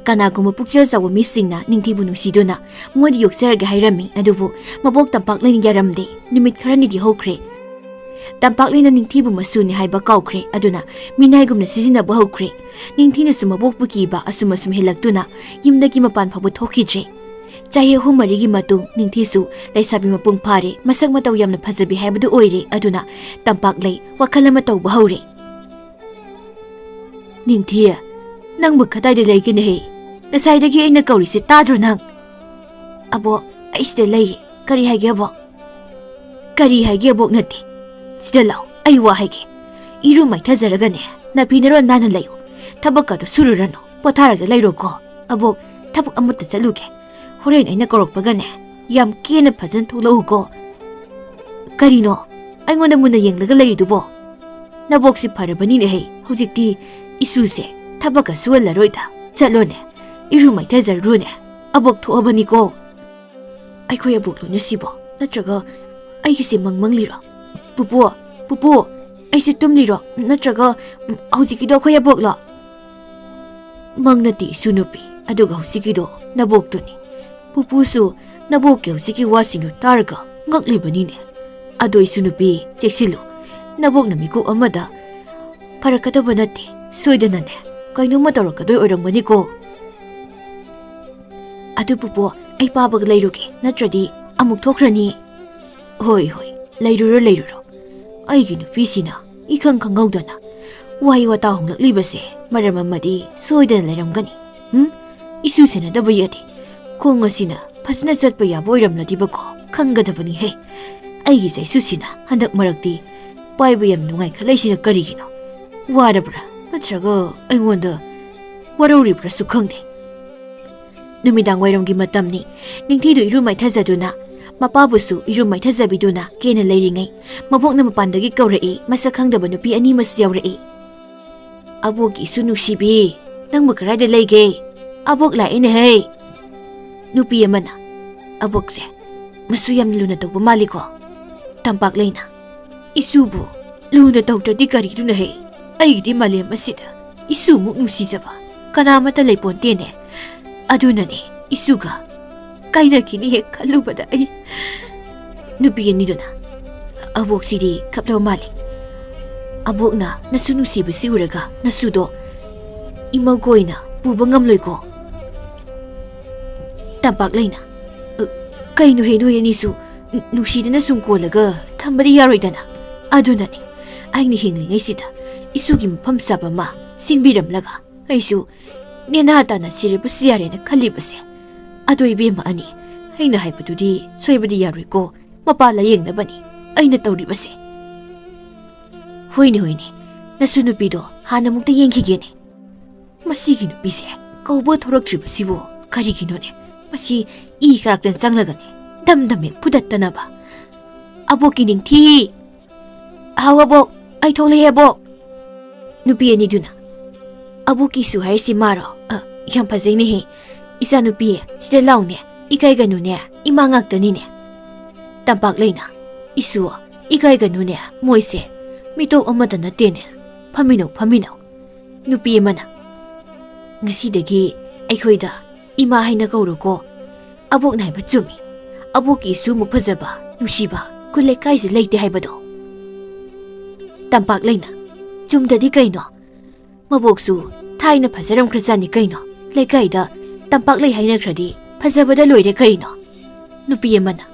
ꯀꯅꯥꯒꯨꯝꯕ ꯄꯨꯛꯆꯦꯜ ꯆꯥꯎꯕ ꯃꯤꯁꯤꯡꯅ ꯅꯤꯡꯊꯤꯕꯨ ꯅꯨꯡꯁꯤꯗꯨꯅ ꯃꯣꯏꯗ ꯌꯣꯛꯆꯔꯒꯦ ꯍꯥꯏꯔꯝꯃꯤ, ꯑꯗꯨꯕꯨ ꯃꯕꯣꯛ ꯇꯝꯄꯥꯛꯂꯩꯅ ꯌꯥꯔꯝꯗꯦ꯫ ꯅꯨꯃꯤꯠ ꯈꯔꯅꯤꯗꯤ ꯍꯧꯈ꯭ꯔꯦ꯫ ꯇꯝꯄꯥꯛꯂꯩꯅ ꯅꯤꯡꯊꯤꯕꯨ ꯃꯁꯨꯅꯤ ꯍꯥꯏꯕ ꯀꯥꯎꯈ꯭ꯔꯦ, ꯑꯗꯨꯅ ꯃꯤꯅꯥꯏꯒꯨꯝꯅ ꯁꯤꯖꯤꯟꯅꯕ ꯍꯧꯈ꯭ꯔꯦ꯫ ꯅꯤꯡꯊꯤꯅꯁꯨ ꯃꯕꯣꯛꯄꯨ ꯀꯤꯕ ꯑꯁꯨꯝ ꯑꯁꯨꯝ ꯍꯦꯜꯂꯛꯇꯨꯅ ꯌꯨꯝꯗꯒꯤ ꯃꯄꯥꯟ ꯐꯥꯎꯕ ꯊꯣꯛꯈꯤꯗ꯭ꯔꯦ꯫ ꯆꯍꯤ ꯑꯍꯨꯝ ꯃꯔꯤꯒꯤ ꯃꯇꯨꯡ ꯅꯤꯡꯊꯤꯁꯨ ꯂꯩꯁꯥꯕꯤ ꯃꯄꯨꯡ ꯐꯥꯔꯦ, ꯃꯁꯛ ꯃꯇꯧ ꯌꯥꯝꯅ ꯐꯖꯕꯤ ꯍꯥꯏꯕꯗꯨ ꯑꯣꯏꯔꯦ꯫ ꯑꯗꯨꯅ ꯇꯝꯄꯥꯛꯂꯩ ꯋꯥꯈꯜ ꯑꯃ ꯇꯧꯕ ꯍꯧꯔꯦ꯫ "ꯅꯤꯡꯊꯤ, ꯅꯪꯕꯨ ꯀꯗꯥꯏꯗ ꯂꯩꯒꯦꯅꯦꯍꯦ? ꯉꯁꯥꯏꯗꯒꯤ ꯑꯩꯅ ꯀꯧꯔꯤꯁꯦ ꯇꯥꯗ꯭ꯔꯣ ꯅꯪ?" "ꯑꯕꯣꯛ, ꯑꯩ ꯁꯤꯗ ꯂꯩꯌꯦ꯫ ꯀꯔꯤ ꯍꯥꯏꯒꯦ ꯑꯕꯣꯛ?" "ꯀꯔꯤ ꯍꯥꯏꯒꯦ ꯑꯕꯣꯛ ꯅꯠꯇꯦ꯫ ꯁꯤꯗ ꯂꯥꯛꯑꯣ, ꯑꯩ ꯋꯥ ꯍꯥꯏꯒꯦ꯫ ꯏꯔꯨ ꯃꯥꯏꯊꯖꯔꯒꯅꯦ, ꯅꯐꯤ ꯅꯔꯣꯟ ꯅꯥꯟꯅ ꯂꯩꯌꯨ꯫ ꯊꯕꯛꯀꯗꯣ ꯁꯨꯔꯨꯔꯅꯨ, ꯄꯣꯊꯥꯔꯒ ꯂꯩꯔꯣꯀꯣ꯫ ꯑꯕꯣꯛ, ꯊꯕꯛ ꯑꯃꯠꯇ ꯆꯠꯂꯨꯒꯦ꯫ ꯍꯣꯔꯦꯟ ꯑꯩꯅ ꯀꯧꯔꯛꯄꯒꯅꯦ, ꯌꯥꯝ ꯀꯦꯅ ꯐꯖꯅ ꯊꯣꯛꯂꯛꯎꯀꯣ꯫" "ꯀꯔꯤꯅꯣ? ꯑꯩꯉꯣꯟꯗ ꯃꯨꯟꯅ ꯌꯦꯡꯂꯒ ꯂꯩꯔꯤꯗꯨꯕꯣ? ꯅꯕꯣꯛꯁꯤ ꯐꯔꯕꯅꯤꯅꯦꯍꯦ, ꯍꯧꯖꯤꯛꯇꯤ ꯏꯁꯨꯁꯦ ꯊꯕꯛꯀ ꯁꯨꯍꯜꯂꯔꯣꯏꯗ꯫ ꯆꯠꯂꯣꯅꯦ, ꯏꯔꯨ ꯃꯥꯏꯊꯖꯔꯨꯔꯣꯅꯦ, ꯑꯕꯣꯛ ꯊꯣꯛꯑꯕꯅꯤꯀꯣ꯫ ꯑꯩꯈꯣꯏ ꯑꯕꯣꯛ ꯂꯣꯏꯅ ꯁꯤꯕꯣ? ꯅꯠꯇ꯭ꯔꯒ ꯑꯩꯒꯤꯁꯦ ꯃꯪ ꯃꯪꯂꯤꯔꯣ? ꯄꯨꯄꯨ, ꯄꯨꯄꯨ, ꯑꯩꯁꯦ ꯇꯨꯝꯂꯤꯔꯣ? ꯅꯠꯇ꯭ꯔꯒ, ꯎꯝ, ꯍꯧꯖꯤꯛꯀꯤꯗꯣ ꯑꯩꯈꯣꯏ ꯑꯕꯣꯛꯂꯣ? ꯃꯪ ꯅꯠꯇꯦ ꯏꯁꯨ ꯅꯨꯄꯤ, ꯑꯗꯨꯒ ꯍꯧꯖꯤꯛꯀꯤꯗꯣ ꯅꯕꯣꯛꯇꯨꯅꯤ꯫ ꯄꯨꯄꯨꯁꯨ ꯅꯕꯣꯛꯀꯤ ꯍꯧꯖꯤꯛꯀꯤ ꯋꯥꯁꯤꯡꯗꯨ ꯇꯥꯔꯒ ꯉꯛꯂꯤꯕꯅꯤꯅꯦ꯫ ꯑꯗꯣ ꯏꯁꯨ ꯅꯨꯄꯤ, ꯆꯦꯛꯁꯤꯜꯂꯨ, ꯅꯕꯣꯛꯅ ꯃꯤꯀꯨꯞ ꯑꯃꯗ ꯐꯔꯛꯀꯗꯕ ꯅꯠꯇꯦ, ꯁꯣꯏꯗꯅꯅꯦ ꯀꯩꯅꯣꯝꯃ ꯇꯧꯔꯛꯀꯗꯣꯏ ꯑꯣꯏꯔꯝꯒꯅꯤꯀꯣ꯫ ꯑꯗꯨ ꯄꯨꯄꯨ, ꯑꯩ ꯄꯥꯕꯒ ꯂꯩꯔꯨꯒꯦ, ꯅꯠꯇ꯭ꯔꯗꯤ ꯑꯃꯨꯛ ꯊꯣꯛꯈ꯭ꯔꯅꯤ꯫ ꯍꯣꯏ, ꯍꯣꯏ, ꯂꯩꯔꯨꯔꯣ, ꯂꯩꯔꯨꯔꯣ꯫ ꯑꯩꯒꯤ ꯅꯨꯄꯤꯁꯤꯅ ꯏꯈꯪ ꯈꯪꯍꯧꯗꯅ ꯋꯥꯍꯩ ꯋꯥꯇꯥ ꯍꯣꯡꯂꯛꯂꯤꯕꯁꯦ ꯃꯔꯝ ꯑꯃꯗꯤ ꯁꯣꯏꯗꯅ ꯂꯩꯔꯝꯒꯅꯤ꯫ ꯎꯝ? ꯏꯁꯨ ꯁꯦꯟꯅꯗꯕ ꯌꯥꯗꯦ꯫ ꯈꯣꯡ ꯑꯁꯤꯅ ꯐꯖꯅ ꯆꯠꯄ ꯌꯥꯕ ꯑꯣꯏꯔꯝꯂꯗꯤꯕꯀꯣ, ꯈꯪꯒꯗꯕꯅꯤꯍꯦ꯫ ꯑꯩꯒꯤ ꯆꯩꯁꯨꯁꯤꯅ ꯍꯟꯗꯛ ꯃꯔꯛꯇꯤ ꯄꯥꯏꯕ ꯌꯥꯝ ꯅꯨꯡꯉꯥꯏ ꯈꯜꯂꯛꯏꯁꯤꯅ ꯀꯔꯤꯒꯤꯅꯣ? ꯋꯥꯔꯕ꯭ꯔꯥ? ꯅꯠꯇ꯭ꯔꯒ ꯑꯩꯉꯣꯟꯗ ꯋꯥꯔꯧꯔꯤꯕ꯭ꯔꯥꯁꯨ ꯈꯪꯗꯦ꯫ ꯅꯨꯃꯤꯗꯥꯡ ꯋꯥꯏꯔꯝꯒꯤ ꯃꯇꯝꯅꯤ꯫ ꯅꯤꯡꯊꯤꯗꯨ ꯏꯔꯨ ꯃꯥꯏꯊꯖꯗꯨꯅ, ꯃꯄꯥꯕꯨꯁꯨ ꯏꯔꯨ ꯃꯥꯏꯊꯖꯕꯤꯗꯨꯅ ꯀꯦꯅ ꯂꯩꯔꯤꯉꯩ, ꯃꯕꯣꯛꯅ ꯃꯄꯥꯟꯗꯒꯤ ꯀꯧꯔꯛꯏ, ꯃꯁꯛ ꯈꯪꯗꯕ ꯅꯨꯄꯤ ꯑꯅꯤ ꯑꯃꯁꯨ ꯌꯥꯎꯔꯛꯏ꯫ "ꯑꯕꯣꯛꯀꯤ ꯏꯁꯨ ꯅꯨꯡꯁꯤꯕꯤ, ꯅꯪꯕꯨ ꯀꯗꯥꯏꯗ ꯂꯩꯒꯦ? ꯑꯕꯣꯛ ꯂꯥꯛꯏꯅꯦꯍꯦ!" ꯅꯨꯄꯤ ꯑꯃꯅ, "ꯑꯕꯣꯛꯁꯦ ꯃꯁꯨ ꯌꯥꯝꯅ ꯂꯨꯅ ꯇꯧꯕ ꯃꯥꯜꯂꯤꯀꯣ?" ꯇꯝꯄꯥꯛꯂꯩꯅ, "ꯏꯁꯨꯕꯨ ꯂꯨꯅ ꯇꯧꯗ꯭ꯔꯗꯤ ꯀꯔꯤꯅꯣꯅꯦꯍꯦ? ꯑꯩꯒꯤꯗꯤ ꯃꯥꯂꯦꯝ ꯑꯁꯤꯗ ꯏꯁꯨꯃꯨꯛ ꯅꯨꯡꯁꯤꯖꯕ ꯀꯅꯥ ꯑꯃꯠꯇ ꯂꯩꯄꯣꯟꯇꯦꯅꯦ꯫ ꯑꯗꯨꯅꯅꯦ ꯏꯁꯨꯒ ꯀꯥꯏꯅꯈꯤꯅꯤ ꯍꯦꯛ ꯈꯜꯂꯨꯕꯗ ꯑꯩ"꯫ ꯅꯨꯄꯤ ꯑꯅꯤꯗꯨꯅ, "ꯑꯕꯣꯛꯁꯤꯗꯤ ꯀꯞꯂꯕ ꯃꯥꯜꯂꯦ꯫ ꯑꯕꯣꯛꯅ ꯅꯁꯨ ꯅꯨꯡꯁꯤꯕꯁꯤ ꯎꯔꯒ ꯅꯁꯨꯗꯣ ꯏꯃꯧꯒ ꯑꯣꯏꯅ ꯄꯨꯕ ꯉꯝꯂꯣꯏꯀꯣ"꯫ ꯇꯝꯄꯥꯛꯂꯩꯅ, "ꯑ, ꯀꯩꯅꯣꯍꯦ ꯅꯣꯏ ꯑꯅꯤꯁꯨ? ꯅꯨꯡꯁꯤꯗꯅ ꯁꯨꯝ ꯀꯣꯜꯂꯒ ꯊꯝꯕꯗꯤ ꯌꯥꯔꯣꯏꯗꯅ꯫ ꯑꯗꯨꯅꯅꯦ ꯑꯩꯅ ꯍꯤꯡꯂꯤꯉꯩꯁꯤꯗ ꯏꯁꯨꯒꯤ ꯃꯐꯝ ꯆꯥꯕ ꯑꯃ ꯁꯤꯟꯕꯤꯔꯝꯂꯒ ꯑꯩꯁꯨ ꯅꯦꯅꯥ ꯇꯥꯅ ꯁꯤꯔꯕꯁꯨ ꯌꯥꯔꯦꯅ ꯈꯜꯂꯤꯕꯁꯦ꯫ ꯑꯗꯣ ꯏꯕꯦꯝꯃ ꯑꯅꯤ, ꯑꯩꯅ ꯍꯥꯏꯕꯗꯨꯗꯤ ꯁꯣꯏꯕꯗꯤ ꯌꯥꯔꯣꯏꯀꯣ, ꯃꯄꯥ ꯂꯥꯌꯦꯡꯅꯕꯅꯤ ꯑꯩꯅ ꯇꯧꯔꯤꯕꯁꯦ"꯫ "ꯍꯣꯏꯅꯦ, ꯍꯣꯏꯅꯦ, ꯅꯁꯨ ꯅꯨꯄꯤꯗꯣ ꯍꯥꯟꯅ ꯑꯃꯨꯛꯇ ꯌꯦꯡꯈꯤꯒꯦꯅꯦ꯫ ꯃꯁꯤꯒꯤ ꯅꯨꯄꯤꯁꯦ ꯀꯧꯕ ꯊꯣꯔꯛꯇ꯭ꯔꯤꯕꯁꯤꯕꯨ ꯀꯔꯤꯒꯤꯅꯣꯅꯦ? ꯃꯁꯤ ꯏ ꯀꯔꯛꯇꯅ ꯆꯪꯂꯒꯅꯦ ꯗꯝ ꯗꯝ ꯍꯦꯛ ꯐꯨꯗꯠꯇꯅꯕ"꯫ "ꯑꯕꯣꯛꯀꯤ ꯅꯤꯡꯊꯤ!" "ꯍꯥꯎ ꯑꯕꯣꯛ, ꯑꯩ ꯊꯣꯛꯂꯛꯑꯦ ꯑꯕꯣꯛ"꯫ ꯅꯨꯄꯤ ꯑꯅꯤꯗꯨꯅ, "ꯑꯕꯣꯛꯀꯤ ꯏꯁꯨ ꯍꯥꯏꯔꯤꯁꯤ ꯃꯥꯔꯣ? ꯑ, ꯌꯥꯝ ꯐꯖꯩꯅꯦꯍꯦ꯫ ꯏꯆꯥꯅꯨꯄꯤ, ꯁꯤꯗ ꯂꯥꯎꯅꯦ, ꯏꯀꯥꯏꯒꯅꯨꯅꯦ, ꯏꯃꯥ ꯉꯥꯛꯇꯅꯤꯅꯦ"꯫ ꯇꯝꯄꯥꯛ ꯂꯩꯅ, "ꯏꯁꯨ, ꯏꯀꯥꯏꯒꯅꯨꯅꯦ, ꯃꯣꯏꯁꯦ ꯃꯤꯇꯣꯞ ꯑꯃꯠꯇ ꯅꯠꯇꯦꯅꯦ꯫ ꯐꯝꯃꯤꯅꯣ, ꯐꯝꯃꯤꯅꯣ"꯫ ꯅꯨꯄꯤ ꯑꯃꯅ, "ꯉꯁꯤꯗꯒꯤ ꯑꯩꯈꯣꯏꯗ ꯏꯃꯥ ꯍꯥꯏꯅ ꯀꯧꯔꯣꯀꯣ꯫ ꯑꯕꯣꯛꯅ ꯍꯥꯏꯕ ꯆꯨꯝꯃꯤ꯫ ꯑꯕꯣꯛꯀꯤ ꯏꯁꯨꯃꯨꯛ ꯐꯖꯕ, ꯅꯨꯡꯁꯤꯕ ꯈꯨꯜ ꯂꯩꯀꯥꯏꯁꯤ ꯂꯩꯇꯦ ꯍꯥꯏꯕꯗꯣ"꯫ ꯇꯝꯄꯥꯛ ꯂꯩꯅ, "ꯆꯨꯝꯗꯗꯤ ꯀꯩꯅꯣ? ꯃꯕꯣꯛꯁꯨ ꯊꯥꯏꯅ ꯐꯖꯔꯝꯈ꯭ꯔꯖꯥꯠꯅꯤ ꯀꯩꯅꯣ꯫ ꯂꯩꯀꯥꯏꯗ ꯇꯝꯄꯥꯛ ꯂꯩ ꯍꯥꯏꯅꯈ꯭ꯔꯗꯤ ꯐꯖꯕꯗ ꯂꯣꯏꯔꯦ ꯀꯩꯅꯣ"꯫ ꯅꯨꯄꯤ ꯑꯃꯅ,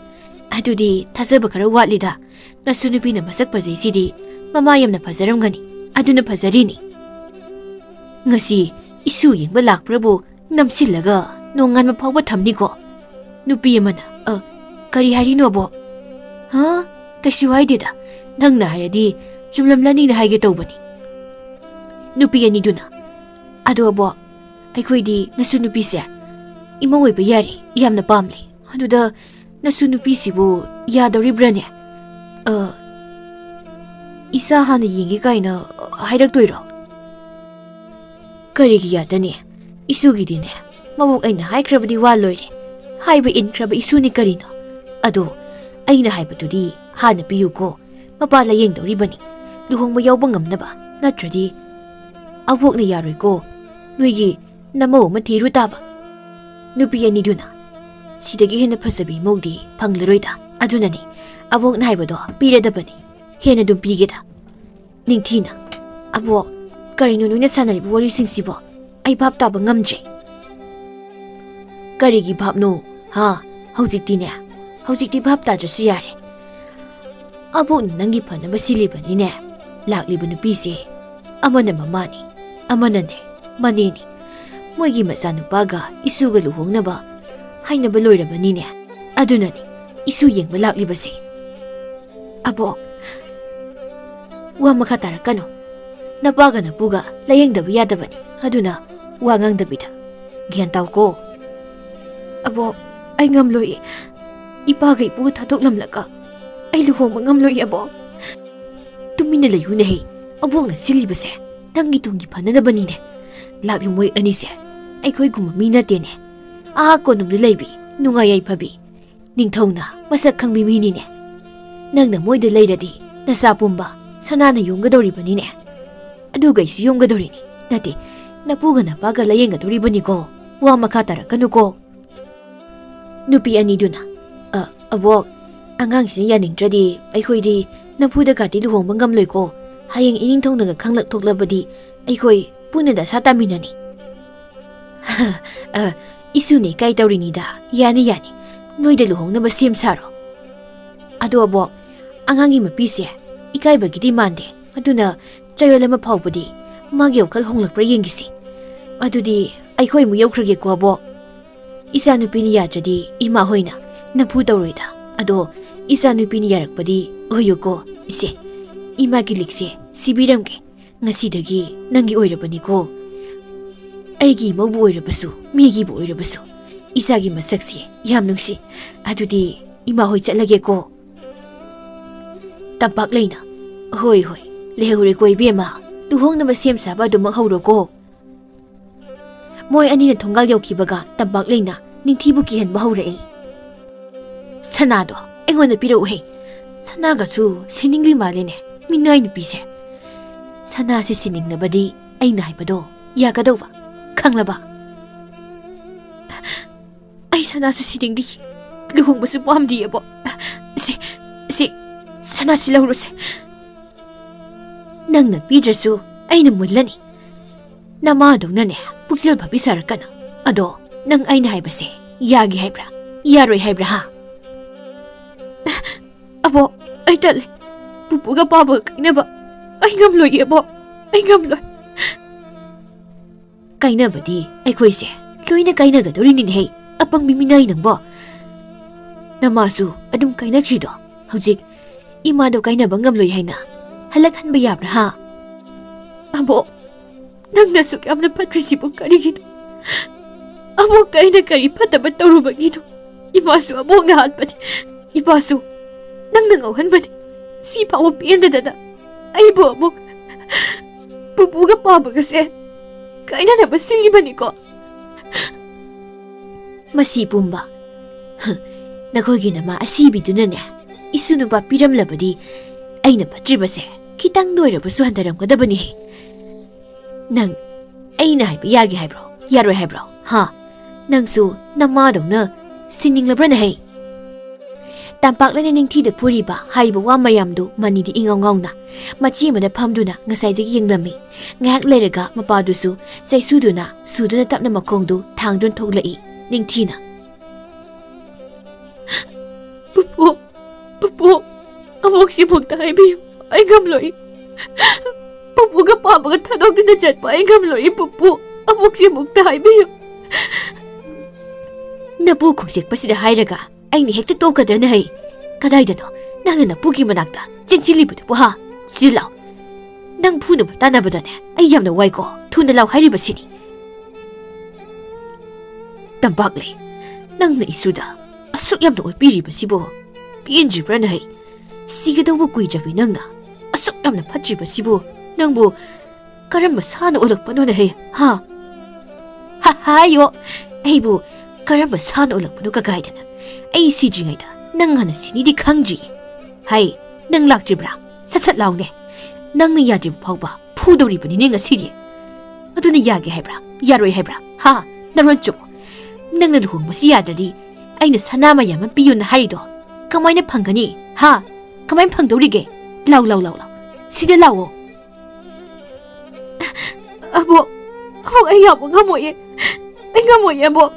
"ꯑꯗꯨꯗꯤ ꯊꯥꯖꯕ ꯈꯔ ꯋꯥꯠꯂꯤꯗ꯫ ꯅꯁꯨ ꯅꯨꯄꯤꯅ ꯃꯁꯛ ꯐꯖꯩꯁꯤꯗꯤ ꯃꯃꯥ ꯌꯥꯝꯅ ꯐꯖꯔꯝꯒꯅꯤ꯫ ꯑꯗꯨꯅ ꯐꯖꯔꯤꯅꯤ"꯫ "ꯉꯁꯤ ꯏꯁꯨ ꯌꯦꯡꯕ ꯂꯥꯛꯄ꯭ꯔꯕꯨ ꯅꯝꯁꯤꯜꯂꯒ ꯅꯣꯡꯉꯥꯟꯕ ꯐꯥꯎꯕ ꯊꯝꯅꯤꯀꯣ"꯫ ꯅꯨꯄꯤ ꯑꯃꯅ, "ꯑ, ꯀꯔꯤ ꯍꯥꯏꯔꯤꯅꯣꯕꯣ?" "ꯍꯥ? ꯀꯩꯁꯨ ꯍꯥꯏꯗꯦꯗ꯫ ꯅꯪꯅ ꯍꯥꯏꯔꯗꯤ ꯆꯨꯝꯂꯝꯂꯅꯤꯅ ꯍꯥꯏꯒꯦ ꯇꯧꯕꯅꯤ"꯫ ꯅꯨꯄꯤ ꯑꯅꯤꯗꯨꯅ, "ꯑꯗꯣ ꯑꯕꯣꯛ, ꯑꯩꯈꯣꯏꯗꯤ ꯅꯁꯨ ꯅꯨꯄꯤꯁꯦ ꯏꯃꯧ ꯑꯣꯏꯕ ꯌꯥꯔꯦ, ꯌꯥꯝꯅ ꯄꯥꯝꯂꯦ꯫ ꯑꯗꯨꯗ ꯅꯁꯨ ꯅꯨꯄꯤꯁꯤꯕꯨ ꯌꯥꯗꯧꯔꯤꯕ꯭ꯔꯥꯅꯦ? ꯑ, ꯏꯆꯥ ꯍꯥꯟꯅ ꯌꯦꯡꯒꯦ ꯀꯥꯏꯅ ꯍꯥꯏꯔꯛꯇꯣꯏꯔꯣ?" "ꯀꯔꯤꯒꯤ ꯌꯥꯗꯅꯤ? ꯏꯁꯨꯒꯤꯗꯤꯅꯦ, ꯃꯕꯣꯛ ꯑꯩꯅ ꯍꯥꯏꯈ꯭ꯔꯕꯗꯤ ꯋꯥ ꯂꯣꯏꯔꯦ꯫ ꯍꯥꯏꯕ ꯏꯟꯈ꯭ꯔꯕ ꯏꯁꯨꯅꯤ ꯀꯔꯤꯅꯣ? ꯑꯗꯣ ꯑꯩꯅ ꯍꯥꯏꯕꯗꯨꯗꯤ ꯍꯥꯟꯅ ꯄꯤꯌꯨꯀꯣ꯫ ꯃꯄꯥ ꯂꯥꯌꯦꯡꯗꯧꯔꯤꯕꯅꯤ꯫ ꯂꯨꯍꯣꯡꯕ ꯌꯥꯎꯕ ꯉꯝꯅꯕ, ꯅꯠꯇ꯭ꯔꯗꯤ ꯑꯕꯣꯛꯅ ꯌꯥꯔꯣꯏꯀꯣ꯫ ꯅꯣꯏꯒꯤ ꯅꯃꯧ ꯑꯃ ꯊꯤꯔꯨ ꯇꯥꯕ"꯫ ꯅꯨꯄꯤ ꯑꯅꯤꯗꯨꯅ, "ꯁꯤꯗꯒꯤ ꯍꯦꯟꯅ ꯐꯖꯕꯤ ꯃꯧꯗꯤ ꯐꯪꯂꯔꯣꯏꯗ꯫ ꯑꯗꯨꯅꯅꯤ, ꯑꯕꯣꯛꯅ ꯍꯥꯏꯕꯗꯣ ꯄꯤꯔꯗꯕꯅꯤ꯫ ꯍꯦꯟꯅ ꯑꯗꯨꯝ ꯄꯤꯒꯦꯗ"꯫ ꯅꯤꯡꯊꯤꯅ, "ꯑꯕꯣꯛ, ꯀꯔꯤꯅꯣ ꯅꯣꯏꯅ ꯁꯥꯟꯅꯔꯤꯕ ꯋꯥꯔꯤꯁꯤꯡꯁꯤꯕꯣ? ꯑꯩ ꯚꯥꯞ ꯇꯥꯕ ꯉꯝꯗ꯭ꯔꯦ"꯫ "ꯀꯔꯤꯒꯤ ꯚꯥꯞꯅꯣ? ꯍꯥ? ꯍꯧꯖꯤꯛꯇꯤꯅꯦ, ꯍꯧꯖꯤꯛꯇꯤ ꯚꯥꯞ ꯇꯥꯗ꯭ꯔꯁꯨ ꯌꯥꯔꯦ꯫ ꯑꯕꯣꯛꯅ ꯅꯪꯒꯤ ꯐꯅꯕ ꯁꯤꯜꯂꯤꯕꯅꯤꯅꯦ꯫ ꯂꯥꯛꯂꯤꯕ ꯅꯨꯄꯤꯁꯦ ꯑꯃꯅ ꯃꯃꯥꯅꯤ, ꯑꯃꯅꯅꯦ ꯃꯅꯦꯅꯤ꯫ ꯃꯣꯏꯒꯤ ꯃꯆꯥꯅꯨꯄꯥꯒ ꯏꯁꯨꯒ ꯂꯨꯍꯣꯡꯅꯕ ꯍꯥꯏꯅꯕ ꯂꯣꯏꯔꯕꯅꯤꯅꯦ꯫ ꯑꯗꯨꯅꯅꯤ ꯏꯁꯨ ꯌꯦꯡꯕ ꯂꯥꯛꯂꯤꯕꯁꯦ"꯫ "ꯑꯕꯣꯛ, ꯋꯥ ꯃꯈꯥ ꯇꯥꯔꯛꯀꯅꯨ꯫ ꯅꯄꯥꯒ ꯅꯄꯨꯒ ꯂꯥꯌꯦꯡꯗꯕ ꯌꯥꯗꯕꯅꯤ꯫ ꯑꯗꯨꯅ ꯋꯥ ꯉꯥꯡꯗꯕꯤꯗ ꯒ꯭ꯌꯥꯟ ꯇꯥꯎꯀꯣ"꯫ "ꯑꯕꯣꯛ, ꯑꯩ ꯉꯝꯂꯣꯏꯌꯦ꯫ ꯏꯄꯥꯒ ꯏꯄꯨꯒ ꯊꯥꯗꯣꯛꯂꯝꯂꯒ ꯑꯩ ꯂꯨꯍꯣꯡꯕ ꯉꯝꯂꯣꯏꯌꯦ, ꯑꯕꯣꯛ"꯫ ꯇꯨꯃꯤꯟꯅ ꯂꯩꯌꯨꯅꯦꯍꯦ꯫ ꯑꯕꯣꯛꯅ ꯁꯤꯜꯂꯤꯕꯁꯦ ꯅꯪꯒꯤ ꯇꯨꯡꯒꯤ ꯐꯅꯅꯕꯅꯤꯅꯦ꯫ ꯂꯥꯛꯂꯤ ꯃꯣꯏ ꯑꯅꯤꯁꯦ ꯑꯩꯈꯣꯏꯒꯨꯝꯕ ꯃꯤ ꯅꯠꯇꯦꯅꯦ꯫ ꯑꯥ ꯀꯣꯅꯨꯡꯗ ꯂꯩꯕꯤ, ꯅꯨꯡꯉꯥꯏ ꯌꯥꯏꯐꯕꯤ, ꯅꯤꯡꯊꯧꯅ ꯃꯁꯛ ꯈꯪꯕꯤ ꯃꯤꯅꯤꯅꯦ꯫ ꯅꯪꯅ ꯃꯣꯏꯗ ꯂꯩꯔꯗꯤ ꯅꯆꯥ ꯄꯨꯝꯕ ꯁꯅꯥꯅ ꯌꯣꯝꯒꯗꯧꯔꯤꯕꯅꯤꯅꯦ꯫ ꯑꯗꯨꯒ ꯑꯩꯁꯨ ꯌꯣꯝꯒꯗꯧꯔꯤꯅꯤ꯫ ꯅꯠꯇꯦ, ꯅꯄꯨꯒ ꯅꯄꯥꯒ ꯂꯥꯌꯦꯡꯒꯗꯧꯔꯤꯕꯅꯤꯀꯣ꯫ ꯋꯥ ꯃꯈꯥ ꯇꯥꯔꯛꯀꯅꯨꯀꯣ꯫ ꯅꯨꯄꯤ ꯑꯅꯤꯗꯨꯅ, "ꯑ, ꯑꯕꯣꯛ, ꯑꯉꯥꯡꯁꯤꯅ ꯌꯥꯅꯤꯡꯗ꯭ꯔꯗꯤ ꯑꯩꯈꯣꯏꯗꯤ ꯅꯝꯐꯨꯗ ꯀꯥꯇꯤ ꯂꯨꯍꯣꯡꯕ ꯉꯝꯂꯣꯏꯀꯣ꯫ ꯍꯌꯦꯡ ꯏꯅꯤꯡꯊꯧꯅꯒ ꯈꯪꯂꯛ ꯊꯣꯛꯂꯕꯗꯤ ꯑꯩꯈꯣꯏ ꯄꯨꯟꯅ ꯗꯁꯥ ꯇꯥꯃꯤꯟꯅꯅꯤ꯫" "ꯑ, ꯏꯁꯨꯅꯦ ꯀꯥꯏ ꯇꯧꯔꯤꯅꯤꯗ꯫ ꯌꯥꯅꯤ, ꯌꯥꯅꯤ꯫ ꯅꯣꯏꯗ ꯂꯨꯍꯣꯡꯅꯕ ꯁꯦꯝ ꯁꯥꯔꯣ꯫" "ꯑꯗꯣ ꯑꯕꯣꯛ, ꯑꯉꯥꯡꯒꯤ ꯃꯄꯤꯁꯦ ꯏꯀꯥꯏꯕꯒꯤꯗꯤ ꯃꯥꯟꯗꯦ꯫ ꯑꯗꯨꯅ ꯆꯌꯣꯜ ꯑꯃ ꯐꯥꯎꯕꯗꯤ ꯃꯥꯒꯤ ꯋꯥꯈꯜ ꯍꯣꯡꯂꯛꯄ꯭ꯔꯥ ꯌꯦꯡꯈꯤꯁꯤ꯫ ꯑꯗꯨꯗꯤ ꯑꯩꯈꯣꯏ ꯑꯃꯨꯛ ꯌꯧꯈ꯭ꯔꯒꯦꯀꯣ, ꯑꯕꯣꯛ꯫ ꯏꯆꯥꯅꯨꯄꯤꯅ ꯌꯥꯗ꯭ꯔꯗꯤ ꯏꯃꯥ ꯍꯣꯏꯅ ꯅꯝꯐꯨ ꯇꯧꯔꯣꯏꯗ꯫ ꯑꯗꯣ ꯏꯆꯥꯅꯨꯄꯤꯅ ꯌꯥꯔꯛꯄꯗꯤ ꯑꯣꯏꯌꯨꯀꯣ, ꯏꯆꯦ꯫ ꯏꯃꯥꯒꯤ ꯂꯤꯛꯁꯦ ꯁꯤꯕꯤꯔꯝꯒꯦ꯫ ꯉꯁꯤꯗꯒꯤ ꯅꯪꯒꯤ ꯑꯣꯏꯔꯕꯅꯤꯀꯣ꯫ ꯑꯩꯒꯤ ꯏꯃꯧꯕꯨ ꯑꯣꯏꯔꯕꯁꯨ, ꯃꯤꯒꯤꯕꯨ ꯑꯣꯏꯔꯕꯁꯨ, ꯏꯆꯥꯒꯤ ꯃꯁꯛꯁꯦ ꯌꯥꯝ ꯅꯨꯡꯁꯤ꯫ ꯑꯗꯨꯗꯤ ꯏꯃꯥ ꯍꯣꯏ ꯆꯠꯂꯒꯦꯀꯣ꯫" ꯇꯝꯄꯥꯛ ꯂꯩꯅ, "ꯍꯣꯏ, ꯍꯣꯏ, ꯂꯩꯍꯧꯔꯦꯀꯣ ꯏꯕꯦꯝꯃ꯫ ꯂꯨꯍꯣꯡꯅꯕ ꯁꯦꯝ ꯁꯥꯕ ꯑꯗꯨꯃꯛ ꯍꯧꯔꯣꯀꯣ꯫" ꯃꯣꯏ ꯑꯅꯤꯅ ꯊꯣꯡꯒꯥꯜ ꯌꯧꯈꯤꯕꯒ ꯇꯝꯄꯥꯛ ꯂꯩꯅ ꯅꯤꯡꯊꯤꯕꯨ ꯀꯤꯍꯟꯕ ꯍꯧꯔꯛꯏ꯫ "ꯁꯅꯥꯗꯣ ꯑꯩꯉꯣꯟꯗ ꯄꯤꯔꯛꯎꯍꯦ꯫ ꯁꯅꯥꯒꯁꯨ ꯁꯤꯅꯤꯡꯂꯤ ꯃꯥꯜꯂꯦꯅꯦ, ꯃꯤꯅꯥꯏ ꯅꯨꯄꯤꯁꯦ꯫ ꯁꯅꯥꯁꯤ ꯁꯤꯅꯤꯡꯂꯕꯗꯤ ꯑꯩꯅ ꯍꯥꯏꯕꯗꯣ ꯌꯥꯒꯗꯧꯕ, ꯈꯪꯂꯕ?" "ꯑꯩ ꯁꯅꯥꯁꯨ ꯁꯤꯅꯤꯡꯗꯦ꯫ ꯂꯨꯍꯣꯡꯕꯁꯨ ꯄꯥꯝꯗꯦ, ꯑꯕꯣꯛ꯫ ꯁꯤ, ꯁꯤ, ꯁꯅꯥꯁꯤ ꯂꯧꯔꯣꯁꯦ꯫" "ꯅꯪꯅ ꯄꯤꯗ꯭ꯔꯁꯨ ꯑꯩꯅ ꯃꯨꯜꯂꯅꯤ꯫ ꯅꯃꯥꯗꯧꯅꯅꯦ ꯄꯨꯛꯆꯦꯜ ꯐꯕꯤ ꯁꯥꯔꯛꯀꯅꯨ꯫ ꯑꯗꯣ ꯅꯪ ꯑꯩꯅ ꯍꯥꯏꯕꯁꯦ ꯌꯥꯒꯦ ꯍꯥꯏꯕ꯭ꯔꯥ, ꯌꯥꯔꯣꯏ ꯍꯥꯏꯕ꯭ꯔꯥ, ꯍꯥ?" "ꯑꯕꯣꯛ, ꯑꯩ ꯇꯜꯂꯦ꯫ ꯄꯨꯄꯨꯒ ꯄꯥꯕꯒ ꯀꯥꯏꯅꯕ ꯑꯩ ꯉꯝꯂꯣꯏꯌꯦ, ꯑꯕꯣꯛ꯫ ꯑꯩ ꯉꯝꯂꯣꯏ꯫" "ꯀꯥꯏꯅꯕꯗꯤ ꯑꯩꯈꯣꯏꯁꯦ ꯂꯣꯏꯅ ꯀꯥꯏꯅꯒꯗꯧꯔꯤꯅꯤꯅꯦꯍꯦ, ꯑꯄꯪꯕꯤ ꯃꯤꯅꯥꯏ ꯅꯪꯕꯣ꯫ ꯅꯃꯥꯁꯨ ꯑꯗꯨꯝ ꯀꯥꯏꯅꯈ꯭ꯔꯤꯗꯣ, ꯍꯧꯖꯤꯛ ꯏꯃꯥꯗꯣ ꯀꯥꯏꯅꯕ ꯉꯝꯂꯣꯏ ꯍꯥꯏꯅ ꯍꯜꯂꯛꯍꯟꯕ ꯌꯥꯕ꯭ꯔꯥ, ꯍꯥ?" "ꯑꯕꯣꯛ, ꯅꯪꯅ ꯑꯁꯨꯛ ꯌꯥꯝꯅ ꯐꯠꯇ꯭ꯔꯤꯁꯤꯕꯨ ꯀꯔꯤꯒꯤꯅꯣ? ꯑꯕꯣꯛꯇ ꯑꯩꯅ ꯀꯔꯤ ꯐꯠꯇꯕ ꯇꯧꯔꯨꯕꯒꯤꯅꯣ? ꯏꯃꯥꯁꯨ ꯑꯕꯣꯛꯅ ꯍꯥꯠꯄꯅꯤ, ꯏꯄꯥꯁꯨ ꯅꯪꯅ ꯉꯧꯍꯟꯕꯅꯤ꯫ ꯁꯤ ꯐꯥꯎꯕ ꯄꯦꯟꯗꯗꯅ ꯑꯩꯕꯨ ꯑꯃꯨꯛ ꯄꯨꯄꯨꯒ ꯄꯥꯕꯒꯁꯦ ꯀꯥꯏꯅꯅꯕ ꯁꯤꯜꯂꯤꯕꯅꯤꯀꯣ꯫ ꯃꯁꯤ ꯄꯨꯝꯕ, ꯍ, ꯅꯈꯣꯏꯒꯤ ꯅꯃꯥ ꯑꯁꯤꯕꯤꯗꯨꯅꯅꯦ, ꯏꯁꯨ ꯅꯨꯄꯥ ꯄꯤꯔꯝꯂꯕꯗꯤ ꯑꯩꯅ ꯐꯠꯇ꯭ꯔꯤꯕꯁꯦ ꯈꯤꯇꯪꯗ ꯑꯣꯏꯔꯕꯁꯨ ꯍꯟꯊꯔꯝꯒꯗꯕꯅꯤꯍꯦ꯫ ꯅꯪ ꯑꯩꯅ ꯍꯥꯏꯕ ꯌꯥꯒꯦ ꯍꯥꯏꯕ꯭ꯔꯣ? ꯌꯥꯔꯣꯏ ꯍꯥꯏꯕ꯭ꯔꯣ? ꯍꯥ? ꯅꯪꯁꯨ ꯅꯃꯥꯗꯧꯅ ꯁꯤꯟꯅꯤꯡꯂꯕ꯭ꯔꯅꯦ ꯍꯩ? ꯇꯝꯄꯥꯛꯂꯩꯅ ꯅꯤꯡꯊꯤꯗ ꯐꯨꯔꯤꯕ ꯍꯥꯏꯔꯤꯕ ꯋꯥ ꯃꯌꯥꯝꯗꯨ ꯃꯅꯤꯗꯤ ꯏꯉꯥꯎ ꯉꯥꯎꯅ ꯃꯆꯤ ꯑꯃꯗ ꯐꯝꯗꯨꯅ ꯉꯁꯥꯏꯗꯒꯤ ꯌꯦꯡꯂꯝꯃꯤ꯫ ꯉꯥꯏꯍꯥꯛ ꯂꯩꯔꯒ ꯃꯄꯥꯗꯨꯁꯨ ꯆꯩꯁꯨꯗꯨꯅ ꯁꯨꯗꯨꯅ ꯇꯞꯅ ꯃꯈꯣꯡꯗꯨ ꯊꯥꯡꯗꯨꯅ ꯊꯣꯛꯂꯛꯏ꯫ ꯅꯤꯡꯊꯤꯅ, "ꯄꯨꯄꯨ, ꯄꯨꯄꯨ, ꯑꯃꯨꯛꯁꯤꯃꯨꯛꯇ ꯍꯥꯏꯕꯤꯌꯨ, ꯑꯩ ꯉꯝꯂꯣꯏ꯫ ꯄꯨꯄꯨꯒ ꯄꯥꯕꯒ ꯊꯥꯗꯣꯛꯇꯨꯅ ꯆꯠꯄ ꯑꯩ ꯉꯝꯂꯣꯏ, ꯄꯨꯄꯨ, ꯑꯃꯨꯛꯁꯤꯃꯨꯛꯇ ꯍꯥꯏꯕꯤꯌꯨ"꯫ ꯅꯄꯨ ꯈꯣꯡꯆꯦꯛꯄꯁꯤꯗ ꯍꯥꯏꯔꯒ ꯑꯩꯅ ꯍꯦꯛꯇ ꯇꯣꯛꯀꯗ꯭ꯔꯅ ꯍꯩ? ꯀꯗꯥꯏꯗꯅꯣ ꯅꯪꯅ ꯅꯄꯨꯒꯤ ꯃꯅꯥꯛꯇ ꯆꯦꯟꯁꯤꯜꯂꯤꯕꯗꯨꯕꯨ, ꯍꯥ? ꯁꯤꯗ ꯂꯥꯎ꯫ ꯅꯪ ꯐꯨꯅꯕ ꯇꯥꯟꯅꯕꯗꯅꯦ ꯑꯩ ꯌꯥꯝꯅ ꯋꯥꯏꯀꯣ꯫ ꯊꯨꯅ ꯂꯥꯎ ꯍꯥꯏꯔꯤꯕꯁꯤꯅꯤ꯫ ꯇꯝꯄꯥꯛꯂꯩ, ꯅꯪꯅ ꯏꯁꯨꯗ ꯑꯁꯨꯛ ꯌꯥꯝꯅ ꯑꯣꯠꯄꯤꯔꯤꯕꯁꯤꯕꯨ ꯄꯦꯟꯗ꯭ꯔꯤꯕ꯭ꯔꯥ ꯅꯍꯩ? ꯁꯤꯒꯗꯧꯕ ꯀꯨꯏꯗ꯭ꯔꯕꯤ ꯅꯪꯅ ꯑꯁꯨꯛ ꯌꯥꯝꯅ ꯐꯠꯇ꯭ꯔꯤꯕꯁꯤꯕꯨ ꯅꯪꯕꯨ ꯀꯔꯝꯕ ꯁꯥꯅ ꯑꯣꯜꯂꯛꯄꯅꯣ ꯅꯍꯩ? ꯍꯥ? ꯍꯥ, ꯍꯥꯏꯌꯣ꯫ ꯑꯩꯕꯨ ꯀꯔꯝꯕ ꯁꯥꯅ ꯑꯣꯜꯂꯛꯄꯅꯣ ꯀꯀꯥꯏꯗꯅ? ꯑꯩ ꯁꯤꯗ꯭ꯔꯤꯉꯩꯗ ꯅꯪ ꯍꯥꯟꯅ ꯁꯤꯅꯤꯗꯤ ꯈꯪꯗ꯭ꯔꯤꯌꯦ꯫ ꯍꯩ, ꯅꯪ ꯂꯥꯛꯇ꯭ꯔꯤꯕ꯭ꯔꯥ? ꯁꯠ ꯁꯠ ꯂꯥꯎꯅꯦ꯫ ꯅꯪꯅ ꯌꯥꯗ꯭ꯔꯤꯕ ꯐꯥꯎꯕ ꯐꯨꯗꯧꯔꯤꯕꯅꯤꯅꯦ ꯉꯁꯤꯗꯤ꯫ ꯑꯗꯨꯅ ꯌꯥꯒꯦ ꯍꯥꯏꯕ꯭ꯔꯥ? ꯌꯥꯔꯣꯏ ꯍꯥꯏꯕ꯭ꯔꯥ? ꯍꯥ? ꯅꯔꯣꯟ ꯆꯨꯝꯃꯨ꯫ ꯅꯪꯅ ꯂꯨꯍꯣꯡꯕꯁꯤ ꯌꯥꯗ꯭ꯔꯗꯤ ꯑꯩꯅ ꯁꯅꯥ ꯃꯌꯥꯝ ꯑꯃ ꯄꯤꯌꯨꯅ ꯍꯥꯏꯔꯤꯗꯣ ꯀꯃꯥꯏꯅ ꯐꯪꯒꯅꯤ? ꯍꯥ? ꯀꯃꯥꯏꯅ ꯐꯪꯗꯧꯔꯤꯒꯦ? ꯂꯥꯎ, ꯂꯥꯎ, ꯂꯥꯎ, ꯂꯥꯎ꯫ ꯁꯤꯗ ꯂꯥꯛꯑꯣ꯫ ꯑꯕꯣꯛ, ꯑꯕꯣꯛ, ꯑꯩ ꯌꯥꯕ ꯉꯝꯃꯣꯏꯌꯦ꯫ ꯑꯩ ꯉꯝꯃꯣꯏꯌꯦ, ꯑꯕꯣꯛ꯫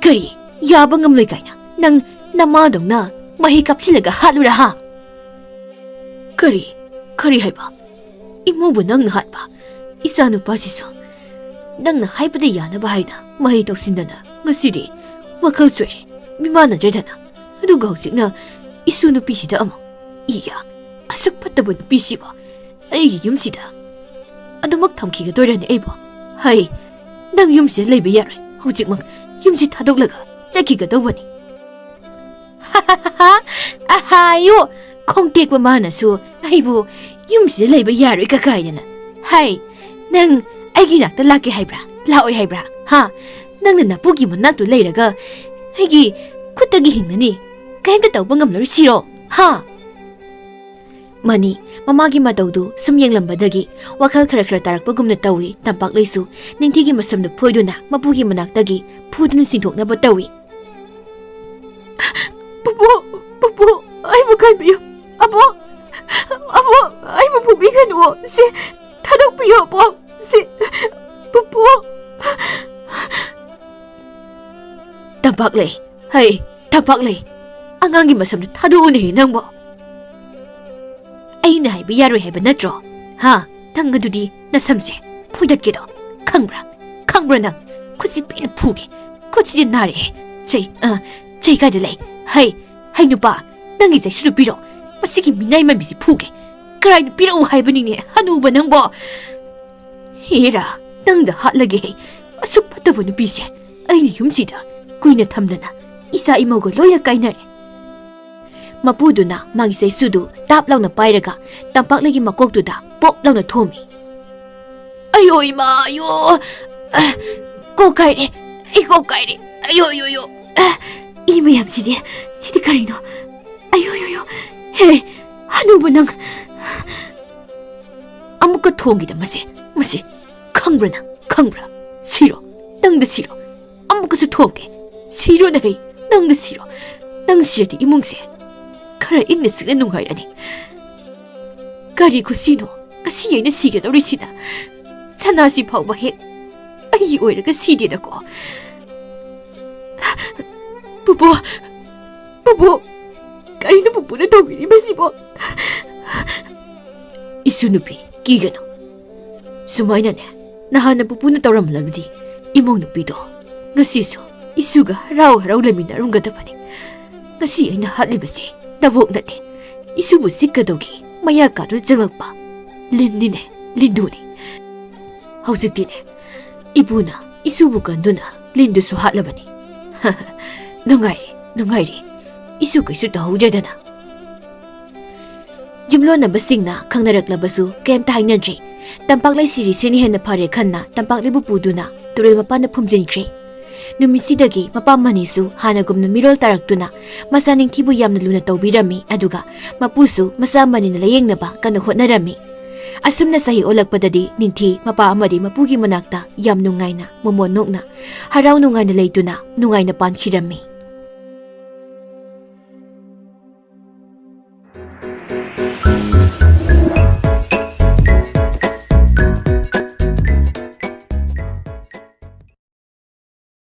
ꯀꯔꯤ? ꯌꯥꯕ ꯉꯝꯂꯣꯏ ꯀꯥꯏꯅ? ꯅꯪ ꯅꯃꯥꯗꯧꯅ ꯃꯍꯩ ꯀꯥꯞꯁꯤꯜꯂꯒ ꯍꯥꯠꯂꯨꯔꯥ, ꯍꯥ? ꯀꯔꯤ? ꯀꯔꯤ ꯍꯥꯏꯕ? ꯏꯃꯧꯕꯨ ꯅꯪꯅ ꯍꯥꯠꯄ? ꯏꯆꯥꯅꯨꯄꯥꯁꯤꯁꯨ ꯅꯪꯅ ꯍꯥꯏꯕꯗ ꯌꯥꯅꯕ ꯍꯥꯏꯅ ꯃꯍꯩ ꯇꯧꯁꯤꯟꯗꯅ ꯉꯁꯤꯗꯤ ꯋꯥꯈꯜ ꯆꯣꯏꯔꯦ, ꯃꯤꯃꯥꯟꯅꯗ꯭ꯔꯦꯗꯅ꯫ ꯑꯗꯨꯒ ꯍꯧꯖꯤꯛꯅ ꯏꯁꯨ ꯅꯨꯄꯤꯁꯤꯗ ꯑꯃꯨꯛ, ꯏꯌꯥ, ꯑꯁꯨꯛ ꯐꯠꯇꯕ ꯅꯨꯄꯤꯁꯤꯕꯨ ꯑꯩꯒꯤ ꯌꯨꯝꯁꯤꯗ ꯑꯗꯨꯃꯛ ꯊꯝꯈꯤꯒꯗꯣꯏꯔꯅꯦ ꯑꯩꯕꯨ? ꯍꯩ, ꯅꯪ ꯌꯨꯝꯁꯤꯗ ꯂꯩꯕ ꯌꯥꯔꯣꯏ꯫ ꯍꯧꯖꯤꯛꯃꯛ ꯌꯨꯝꯁꯤ ꯊꯥꯗꯣꯛꯂꯒ ꯆꯠꯈꯤꯒꯗꯧꯕꯅꯤ꯫ ꯑꯍꯥꯌꯨ, ꯈꯣꯡꯇꯦꯛꯄ ꯃꯥꯅꯁꯨ ꯑꯩꯕꯨ ꯌꯨꯝꯁꯤꯗ ꯂꯩꯕ ꯌꯥꯔꯣꯏ ꯀꯀꯥꯏꯗꯅ꯫ ꯍꯥꯏ, ꯅꯪ ꯑꯩꯒꯤ ꯅꯥꯛꯇ ꯂꯥꯛꯀꯦ ꯍꯥꯏꯕ꯭ꯔꯥ? ꯂꯥꯛꯑꯣꯏ ꯍꯥꯏꯕ꯭ꯔꯥ? ꯍꯥ? ꯅꯪꯅ ꯅꯄꯨꯒꯤ ꯃꯅꯥꯛꯇꯨ ꯂꯩꯔꯒ ꯑꯩꯒꯤ ꯈꯨꯠꯇꯒꯤ ꯍꯤꯡꯅꯅꯤ ꯀꯔꯤꯝꯇ ꯇꯧꯕ ꯉꯝꯂꯔꯣꯏ ꯁꯤꯔꯣ? ꯍꯥ? ꯃꯅꯤ ꯃꯃꯥꯒꯤ ꯃꯇꯧꯗꯨ ꯁꯨꯝ ꯌꯦꯡꯂꯝꯕꯗꯒꯤ ꯋꯥꯈꯜ ꯈꯔ ꯈꯔ ꯇꯥꯔꯛꯄꯒꯨꯝꯅ ꯇꯧꯏ꯫ ꯇꯝꯄꯥꯛꯂꯩꯁꯨ ꯅꯤꯡꯊꯤꯒꯤ ꯃꯁꯝꯗꯨ ꯐꯣꯏꯗꯨꯅ ꯃꯄꯨꯒꯤ ꯃꯅꯥꯛꯇꯒꯤ ꯐꯨꯗꯨꯅ ꯆꯤꯡꯊꯣꯛꯅꯕ ꯇꯧꯏ꯫ "ꯄꯨꯄꯨ, ꯄꯨꯄꯨ, ꯑꯩꯕꯨ ꯀꯟꯕꯤꯌꯨ꯫ ꯑꯕꯣꯛ, ꯑꯕꯣꯛ, ꯑꯩꯕꯨ ꯐꯨꯕꯤꯒꯅꯨ꯫ ꯁꯤ ꯊꯥꯗꯣꯛꯄꯤꯌꯨ, ꯑꯕꯣꯛ꯫ ꯁꯤ, ꯄꯨꯄꯨ꯫" "ꯇꯝꯄꯥꯛꯂꯩ, ꯍꯩ, ꯇꯝꯄꯥꯛꯂꯩ, ꯑꯉꯥꯡꯒꯤ ꯃꯁꯝꯗꯨ ꯊꯥꯗꯣꯛꯎꯅꯦ ꯅꯪꯕꯣ꯫ ꯑꯩꯅ ꯍꯥꯏꯕ ꯌꯥꯔꯣꯏ ꯍꯥꯏꯕ ꯅꯠꯇ꯭ꯔꯣ? ꯍꯥ? ꯅꯪ ꯑꯗꯨꯗꯤ ꯅꯁꯝꯁꯦ ꯐꯣꯏꯗꯠꯀꯦꯗꯣ ꯈꯪꯕ꯭ꯔꯥ? ꯈꯪꯕ꯭ꯔꯥ ꯅꯪ? ꯈꯨꯠꯁꯤ ꯄꯦꯟꯅ ꯐꯨꯒꯦ꯫ ꯈꯨꯠꯁꯤꯗꯤ ꯅꯥꯔꯛꯑꯦ꯫ ꯆꯩ, ꯑ, ꯆꯩ ꯀꯥꯏꯗ ꯂꯩ? ꯍꯩ, ꯍꯩ ꯅꯨꯄꯥ, ꯅꯪꯒꯤ ꯆꯩꯁꯨꯗꯨ ꯄꯤꯔꯣ꯫ ꯃꯁꯤꯒꯤ ꯃꯤꯅꯥꯏ ꯃꯥꯟꯕꯤꯁꯤ ꯐꯨꯒꯦ꯫ ꯀꯔꯥꯏꯗ ꯄꯤꯔꯛꯎ ꯍꯥꯏꯕꯅꯤꯅꯦ, ꯍꯅꯨꯕ ꯅꯪꯕꯣ?" "ꯍꯦꯔꯥ, ꯅꯪꯗ ꯍꯥꯠꯂꯒꯦ ꯍꯦ꯫ ꯑꯁꯨꯛ ꯐꯠꯇꯕ ꯅꯨꯄꯤꯁꯦ ꯑꯩꯅ ꯌꯨꯝꯁꯤꯗ ꯀꯨꯏꯅ ꯊꯝꯗꯅ ꯏꯆꯥ ꯏꯃꯧꯒ ꯂꯣꯏꯅ ꯀꯥꯏꯅꯔꯦ꯫" ꯃꯄꯨꯗꯨꯅ ꯃꯥꯒꯤ ꯆꯩꯁꯨꯗꯨ ꯇꯥꯞ ꯂꯥꯎꯅ ꯄꯥꯏꯔꯒ ꯇꯝꯄꯥꯛꯂꯩꯒꯤ ꯃꯀꯣꯛꯇꯨꯗ ꯄꯣꯞ ꯂꯥꯎꯅ ꯊꯣꯝꯃꯤ꯫ "ꯑꯌꯣ ꯏꯃꯥ, ꯑꯌꯣ! ꯑ, ꯀꯣꯛ ꯀꯥꯏꯔꯦ, ꯑꯩ ꯀꯣꯛ ꯀꯥꯏꯔꯦ꯫ ꯑꯌꯣ, ꯑꯌꯣ, ꯑꯌꯣ! ꯑ, ꯏ ꯃꯌꯥꯝꯁꯤꯗꯤ, ꯁꯤꯗꯤ ꯀꯔꯤꯅꯣ? ꯑꯌꯣ, ꯑꯌꯣ, ꯑꯌꯣ! ꯍꯦ, ꯍꯅꯨꯕ ꯅꯪ!" "ꯑꯃꯨꯛꯀ ꯊꯣꯡꯒꯤꯗ ꯃꯁꯦ, ꯃꯁꯦ꯫ ꯈꯪꯕ꯭ꯔꯥ ꯅꯪ? ꯈꯪꯕ꯭ꯔꯥ? ꯁꯤꯔꯣ, ꯅꯪꯗ ꯁꯤꯔꯣ꯫ ꯑꯃꯨꯛꯀꯁꯨ ꯊꯣꯡꯒꯦ꯫ ꯁꯤꯔꯣ ꯅꯍꯩ, ꯅꯪꯗ ꯁꯤꯔꯣ꯫ ꯅꯪ ꯁꯤꯔꯗꯤ ꯏꯃꯨꯡꯁꯦ ꯈꯔ ꯏꯪꯅ ꯆꯤꯛꯅ ꯅꯨꯡꯉꯥꯏꯔꯅꯤ꯫ ꯀꯔꯤ ꯈꯨꯁꯤꯅꯣ ꯉꯁꯤ ꯑꯩꯅ ꯁꯤꯒꯗꯧꯔꯤꯁꯤꯅ? ꯁꯅꯥꯁꯤ ꯐꯥꯎꯕ ꯍꯦꯛ ꯑꯩꯒꯤ ꯑꯣꯏꯔꯒ ꯁꯤꯗꯦꯗꯀꯣ꯫" "ꯄꯨꯄꯨ, ꯄꯨꯄꯨ, ꯀꯔꯤꯅꯣ ꯄꯨꯄꯨꯅ ꯇꯧꯕꯤꯔꯤꯕꯁꯤꯕꯣ?" "ꯏꯁꯨ ꯅꯨꯄꯤ, ꯀꯤꯒꯅꯨ꯫ ꯁꯨꯃꯥꯏꯅꯅꯦ, ꯅꯍꯥꯟꯅ ꯄꯨꯄꯨꯅ ꯇꯧꯔꯝꯂꯕꯗꯤ ꯏꯃꯧ ꯅꯨꯄꯤꯗꯣ ꯉꯁꯤꯁꯨ ꯏꯁꯨꯒ ꯍꯔꯥꯎ ꯍꯔꯥꯎ ꯂꯩꯃꯤꯟꯅꯔꯝꯒꯗꯕꯅꯤ꯫ ꯉꯁꯤ ꯑꯩꯅ ꯍꯥꯠꯂꯤꯕꯁꯦ ꯅꯕꯣꯛ ꯅꯠꯇꯦ, ꯏꯁꯨꯕꯨ ꯆꯤꯛꯀꯗꯧꯒꯤ ꯃꯌꯥ ꯀꯥꯗꯨꯅ ꯆꯪꯂꯛꯄ ꯂꯤꯟꯅꯤꯅꯦ, ꯂꯤꯟꯗꯨꯅꯤ꯫ ꯍꯧꯖꯤꯛꯇꯤꯅꯦ, ꯏꯄꯨꯅ ꯏꯁꯨꯕꯨ ꯀꯟꯗꯨꯅ ꯂꯤꯟꯗꯨꯁꯨ ꯍꯥꯠꯂꯕꯅꯤ꯫ ꯅꯨꯡꯉꯥꯏꯔꯦ, ꯅꯨꯡꯉꯥꯏꯔꯦ꯫ ꯏꯁꯨ ꯀꯩꯁꯨ ꯇꯧꯍꯧꯗ꯭ꯔꯦꯗꯅ꯫" ꯌꯨꯝꯂꯣꯟꯅꯕꯁꯤꯡꯅ ꯈꯪꯅꯔꯛꯂꯕꯁꯨ ꯀꯩꯝꯇ ꯍꯥꯏꯅꯗ꯭ꯔꯦ꯫ ꯇꯝꯄꯥꯛꯂꯩ ꯁꯤꯔꯤꯁꯤꯅ ꯍꯦꯟꯅ ꯐꯔꯦ ꯈꯟꯅ ꯇꯝꯄꯥꯛꯂꯩꯕꯨ ꯄꯨꯗꯨꯅ ꯇꯨꯔꯦꯜ ꯃꯄꯥꯟꯗ ꯐꯨꯝꯖꯤꯟꯈ꯭ꯔꯦ꯫ ꯅꯨꯃꯤꯠꯁꯤꯗꯒꯤ ꯃꯄꯥ ꯃꯅꯤꯁꯨ ꯍꯥꯟꯅꯒꯨꯝꯅ ꯃꯤꯔꯣꯜ ꯇꯥꯔꯛꯇꯨꯅ ꯃꯆꯥ ꯅꯤꯡꯊꯤꯕꯨ ꯌꯥꯝꯅ ꯂꯨꯅ ꯇꯧꯕꯤꯔꯝꯃꯤ, ꯑꯗꯨꯒ ꯃꯄꯨꯁꯨ ꯃꯆꯥ ꯃꯅꯤꯅ ꯂꯥꯌꯦꯡꯅꯕ ꯀꯟꯅ ꯍꯣꯠꯅꯔꯝꯃꯤ꯫ ꯑꯁꯨꯝꯅ ꯆꯍꯤ ꯑꯣꯜꯂꯛꯄꯗꯗꯤ ꯅꯤꯡꯊꯤ ꯃꯄꯥ ꯑꯃꯗꯤ ꯃꯄꯨꯒꯤ ꯃꯅꯥꯛꯇ ꯌꯥꯝ ꯅꯨꯡꯉꯥꯏꯅ, ꯃꯣꯃꯣꯟ ꯅꯣꯛꯅ, ꯍꯔꯥꯎ ꯅꯨꯡꯉꯥꯏꯅ ꯂꯩꯗꯨꯅ ꯅꯨꯡꯉꯥꯏꯅ ꯄꯥꯟꯈꯤꯔꯝꯃꯤ꯫